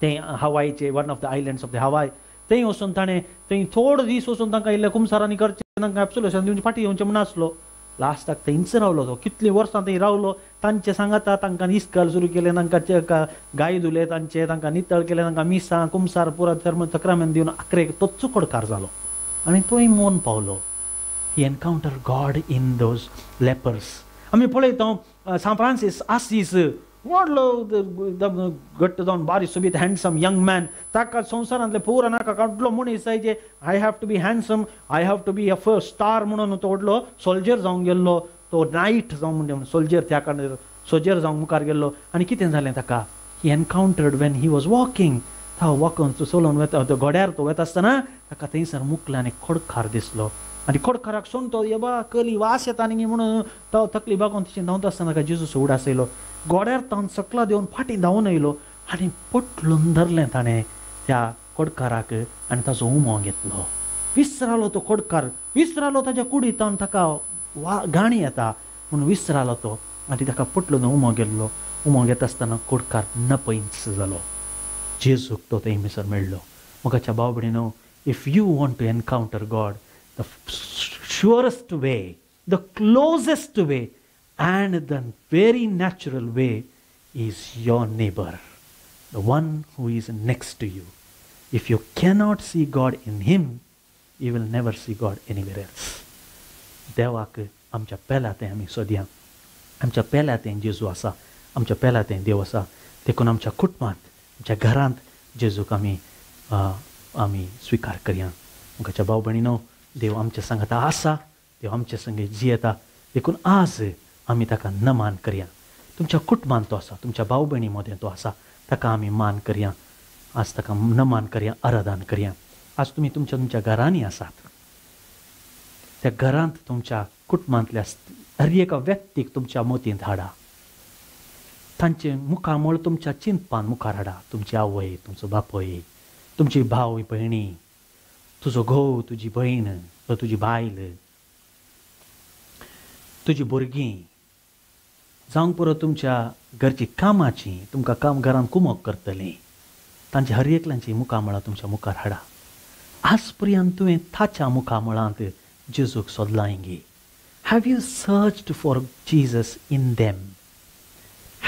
तें हवायचे, one of the islands of the Hawaii. थंय वचून ताणें थंय थोडो दीस वचून तांकां इल्लें कुमसारांनी करचें, तांकां एब्सोल्युशन दिवचें, फाटीं येवचें म्हूण आसलो. लास्टाक थंयच रावलो तो, कितलीं वर्सां थंय रावलो तांचे सांगाता. तांकां इस्कल सुरू केलें, तांकां गाय धुले तांचे, तांकां नितळ केलें, तांकां मिसां कुमसार पुरा धर्म सक्रामेंत दिवन आखरेक तोच कोडकार जालो आनी तोय मोन पावलो. He encounter God in those lepers. आमी पळयता सांत फ्रांसीस आसीस, व्हडलो घट्ट जावन बारीक सोबीत हँडसम यंग मॅन, ताका संवसारांतले पुरा नाका व्हडलो मनीस जाय, I have to be handsome, I have to be a first star म्हणून तो व्हडलो सोल्जर जावंक गेल्लो, तो नायट जावं म्हणटा सोल्जर, त्या कारणान सोल्जर जावंक मुखार गेल्लो. आनी कितें जालें ताका? He encountered when he was walking. तो वॉकून चलोवन वता, तो घोड्यार तो वता आसतना ताका थंयसर मुकल्यान एक खोडकार दिसलो आनी खोडकाराक सोडून तो येबा कली वास येता न्ही म्हणून तो तकली बागोवन तशें धांवता आसतना ताका जेजूचो उडास येयलो. गोड्यार तावन सकला देवन फाटीं धांवून येयलो आनी पोटलून धरलें ताणें त्या कोडकाराक आनी ताचो उमो घेतलो. विसरालो तो कोडकार, विसरालो ताच्या कुडींत ताका वा गाणी येता म्हणून विसरालो तो आनी ताका पोटलून उमो गेल्लो. उमो घेता आसतना कोडकार नपयंच जालो. जेजूक तो थंय भितर मेळ्ळो. मोगाच्या भाव भयणीनो, if you want to encounter God, the surest way, the closest way and the very natural way is your neighbour, the one who is next to you. If you cannot see God in him, you will never see God anywhere else. देवाक आमच्या पेल्या तें आमी सोदया. आमच्या पेल्या तें जेजू आसा, आमच्या पेल्या तें देव आसा. देखून आमच्या कुटुंबांत, आमच्या घरांत जेजूक आमी आमी स्विकार करया. मुखाच्या भाव भयणीनो, देव आमच्या सांगाता आसा, देव आमच्या संगे जियेता. देखून आज आमी ताका नमान करया. तुमच्या कुटुंबांत तो आसा, तुमच्या भाव भयणी मदें तो आसा, ताका आमी मान करया. आज ताका नमान करया, आराधन करया. आज तुमी तुमच्या तुमच्या घरांनी आसात, त्या घरांत तुमच्या कुटुंबांतल्या हर एका व्यक्तीक तुमच्या मतींत हाडा. तांचें मुखामळ तुमच्या चिंतपान मुखार हाडा. तुमची आवय, तुमचो बापूय, तुमची भाव भयणी, तुजो घोव, तुजी भयण, तुजी बायल, तुजी भुरगीं, जावंक पुरो तुमच्या घरची कामाची, तुमकां काम घरान कुमोक करतलीं, तांची हर एकल्यांची मुखामळां तुमच्या मुखार हाडा. आज पर्यंत तुवें ताच्या मुखामळांत जेजूक सोदलांगी? Have you searched for Jesus in them?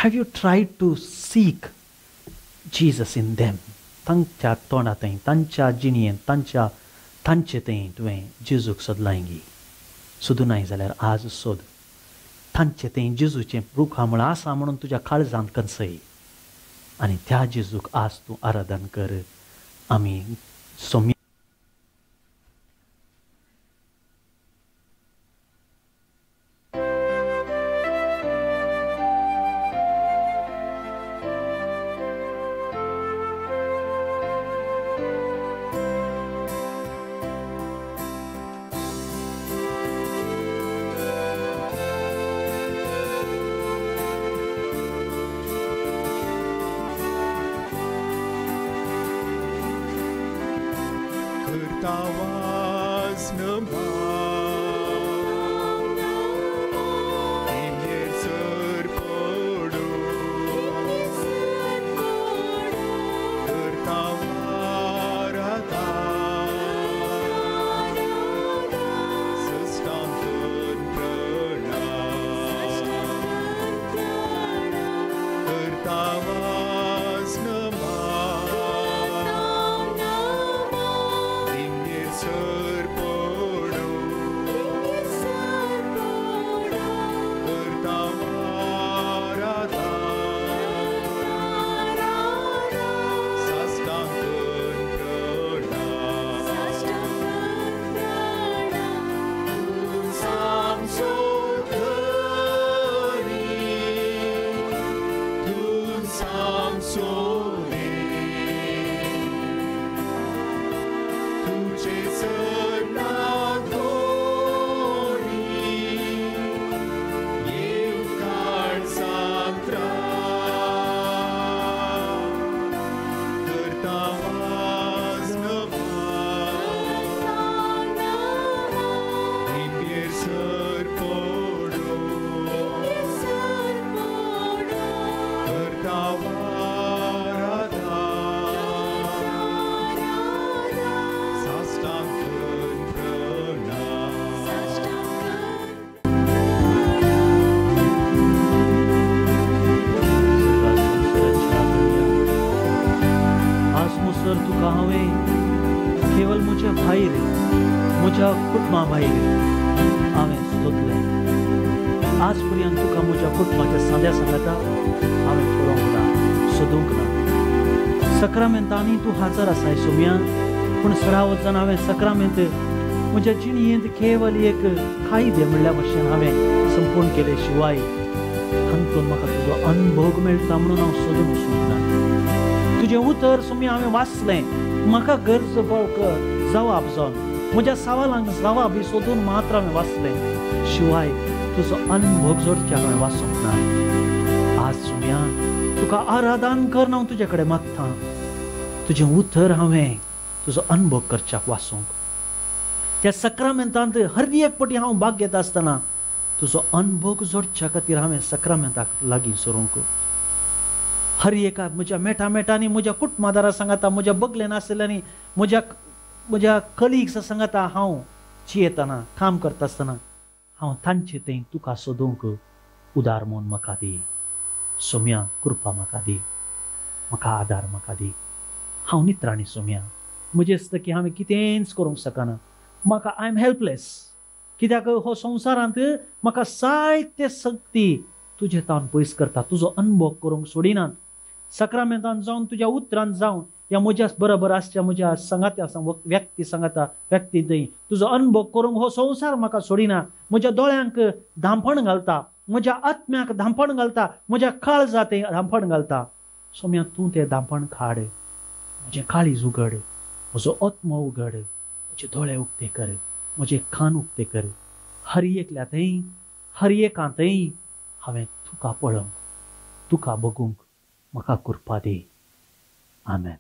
Have you tried to seek Jesus in them? तांच्या तोंडांत, तांच्या जिणेंत, तांच्या तांचे थंय तुवें जेजूक सोदलांगी? सोदूं जाल्यार आज सोद. तांचे थंय जेजूचें रुखामळ आसा म्हणून तुज्या काळजांत कन्सय आनी त्या जेजूक आज तूं आराधन कर. आमी सोम्या सक्रामेंतांनी तूं हाजर आसाय सोम्या, पूण सरा वचून हांवें सक्रामेंत म्हज्या जिणेंत केवल एक कायदे म्हणल्या भशेन हांवें संपूर्ण केले शिवाय तातूंत म्हाका तुजो अनुभोग मेळटा म्हणून हांव सोदून वचूंक ना. तुजें उतर सोम्या हांवें वाचलें, म्हाका गरज बळक जवाब जावन म्हज्या सवालांक जवाब ही सोदून मात्र हांवें वाचलें, शिवाय तुजो अनुभोग जोडच्या हांवें वाचूंक ना. आज सोम्या तुका आराधन कर हांव तुजे कडेन मागता, तुजें उतर हांवें तुजो अनुभव करच्याक वाचूंक. त्या सक्रामेंतांत हर एक पटी हांव भाग घेता आसतना तुजो अनुभव जोडच्या खातीर हांवें सक्रामेंताक लागीं सरूंक. हर एका म्हज्या मेटा मेटांनी म्हज्या कुटुंबादारा सांगाता, म्हज्या बगलेन नाशिल्ल्यांनी, म्हज्या म्हज्या कलिग्स सांगाता हांव चियेतना काम करता आसतना हांव तांचे थंय तुका सोदूंक उदार म्हूण म्हाका दी सोम्या, कृपा म्हाका दी, म्हाका आदार म्हाका दी. हांव नित्राणी सोम्या, म्हजें दिसता की हांवें कितेंच करूंक शकना, म्हाका I am helpless, कित्याक हो संवसारांत म्हाका जायते शक्ती तुजे तावन पयस करता, तुजो अनुभव करूंक सोडिनात. सक्रामेंतान जावन तुज्या उतरान जावन ह्या म्हज्या बरोबर आसच्या म्हज्या सांगात्या व्यक्ती सांगाता व्यक्ती थंय तुजो अनुभव करूंक हो संवसार म्हाका सोडिना. म्हज्या दोळ्यांक धांपण घालता, म्हज्या आत्म्याक धांपण घालता, म्हज्या काळजा तें धांपण घालता. सोम्या तूं तें धांपण काड, म्हजें काळीज उगड, म्हजो आत्मो उगड, म्हजे दोळे उक्ते कर, म्हजे कान उक्ते कर. हर एकल्या थंय हर एका थंय हांवें तुका पळोवंक, तुका बगूंक म्हाका कृपा दी. आमेन.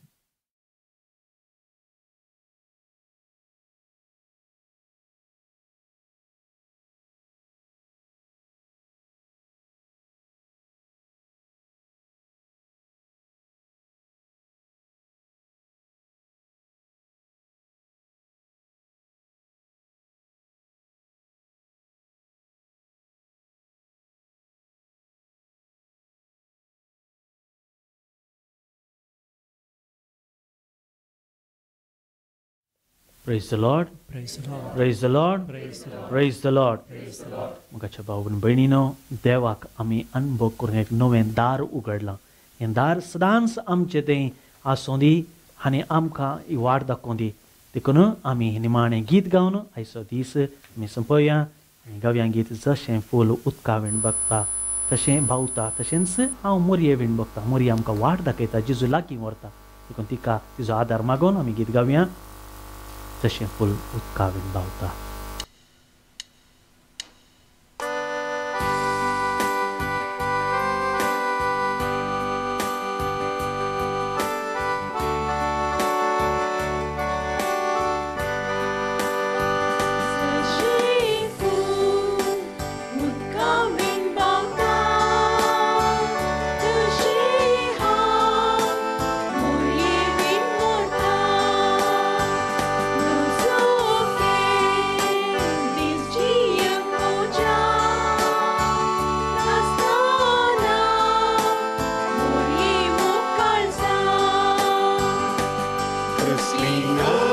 Praise the Lord. Praise the Lord. Praise the Lord. Praise the Lord. Praise the Lord. Praise the Lord. मोगाच्या भाव भयणीनो, देवाक आमी अनुभव करूंक एक नवें दार उगडलां. हें दार सदांच आमचें तें आसूं दी आनी आमकां ही वाट दाखोवं दी. देखून आमी निमाणें गीत गावन आयचो दीस आमी सोंपोवया. आनी गावया गीत, जशें फूल उदका विण बगता तशें भावता, तशेंच हांव मोरये विण बगता. मोरये आमकां वाट दाखयता, जेजू लागीं व्हरता. देखून तिका तिजो आदार मागून आमी गीत गावया, जशें फूल उदका विण भावता. कसली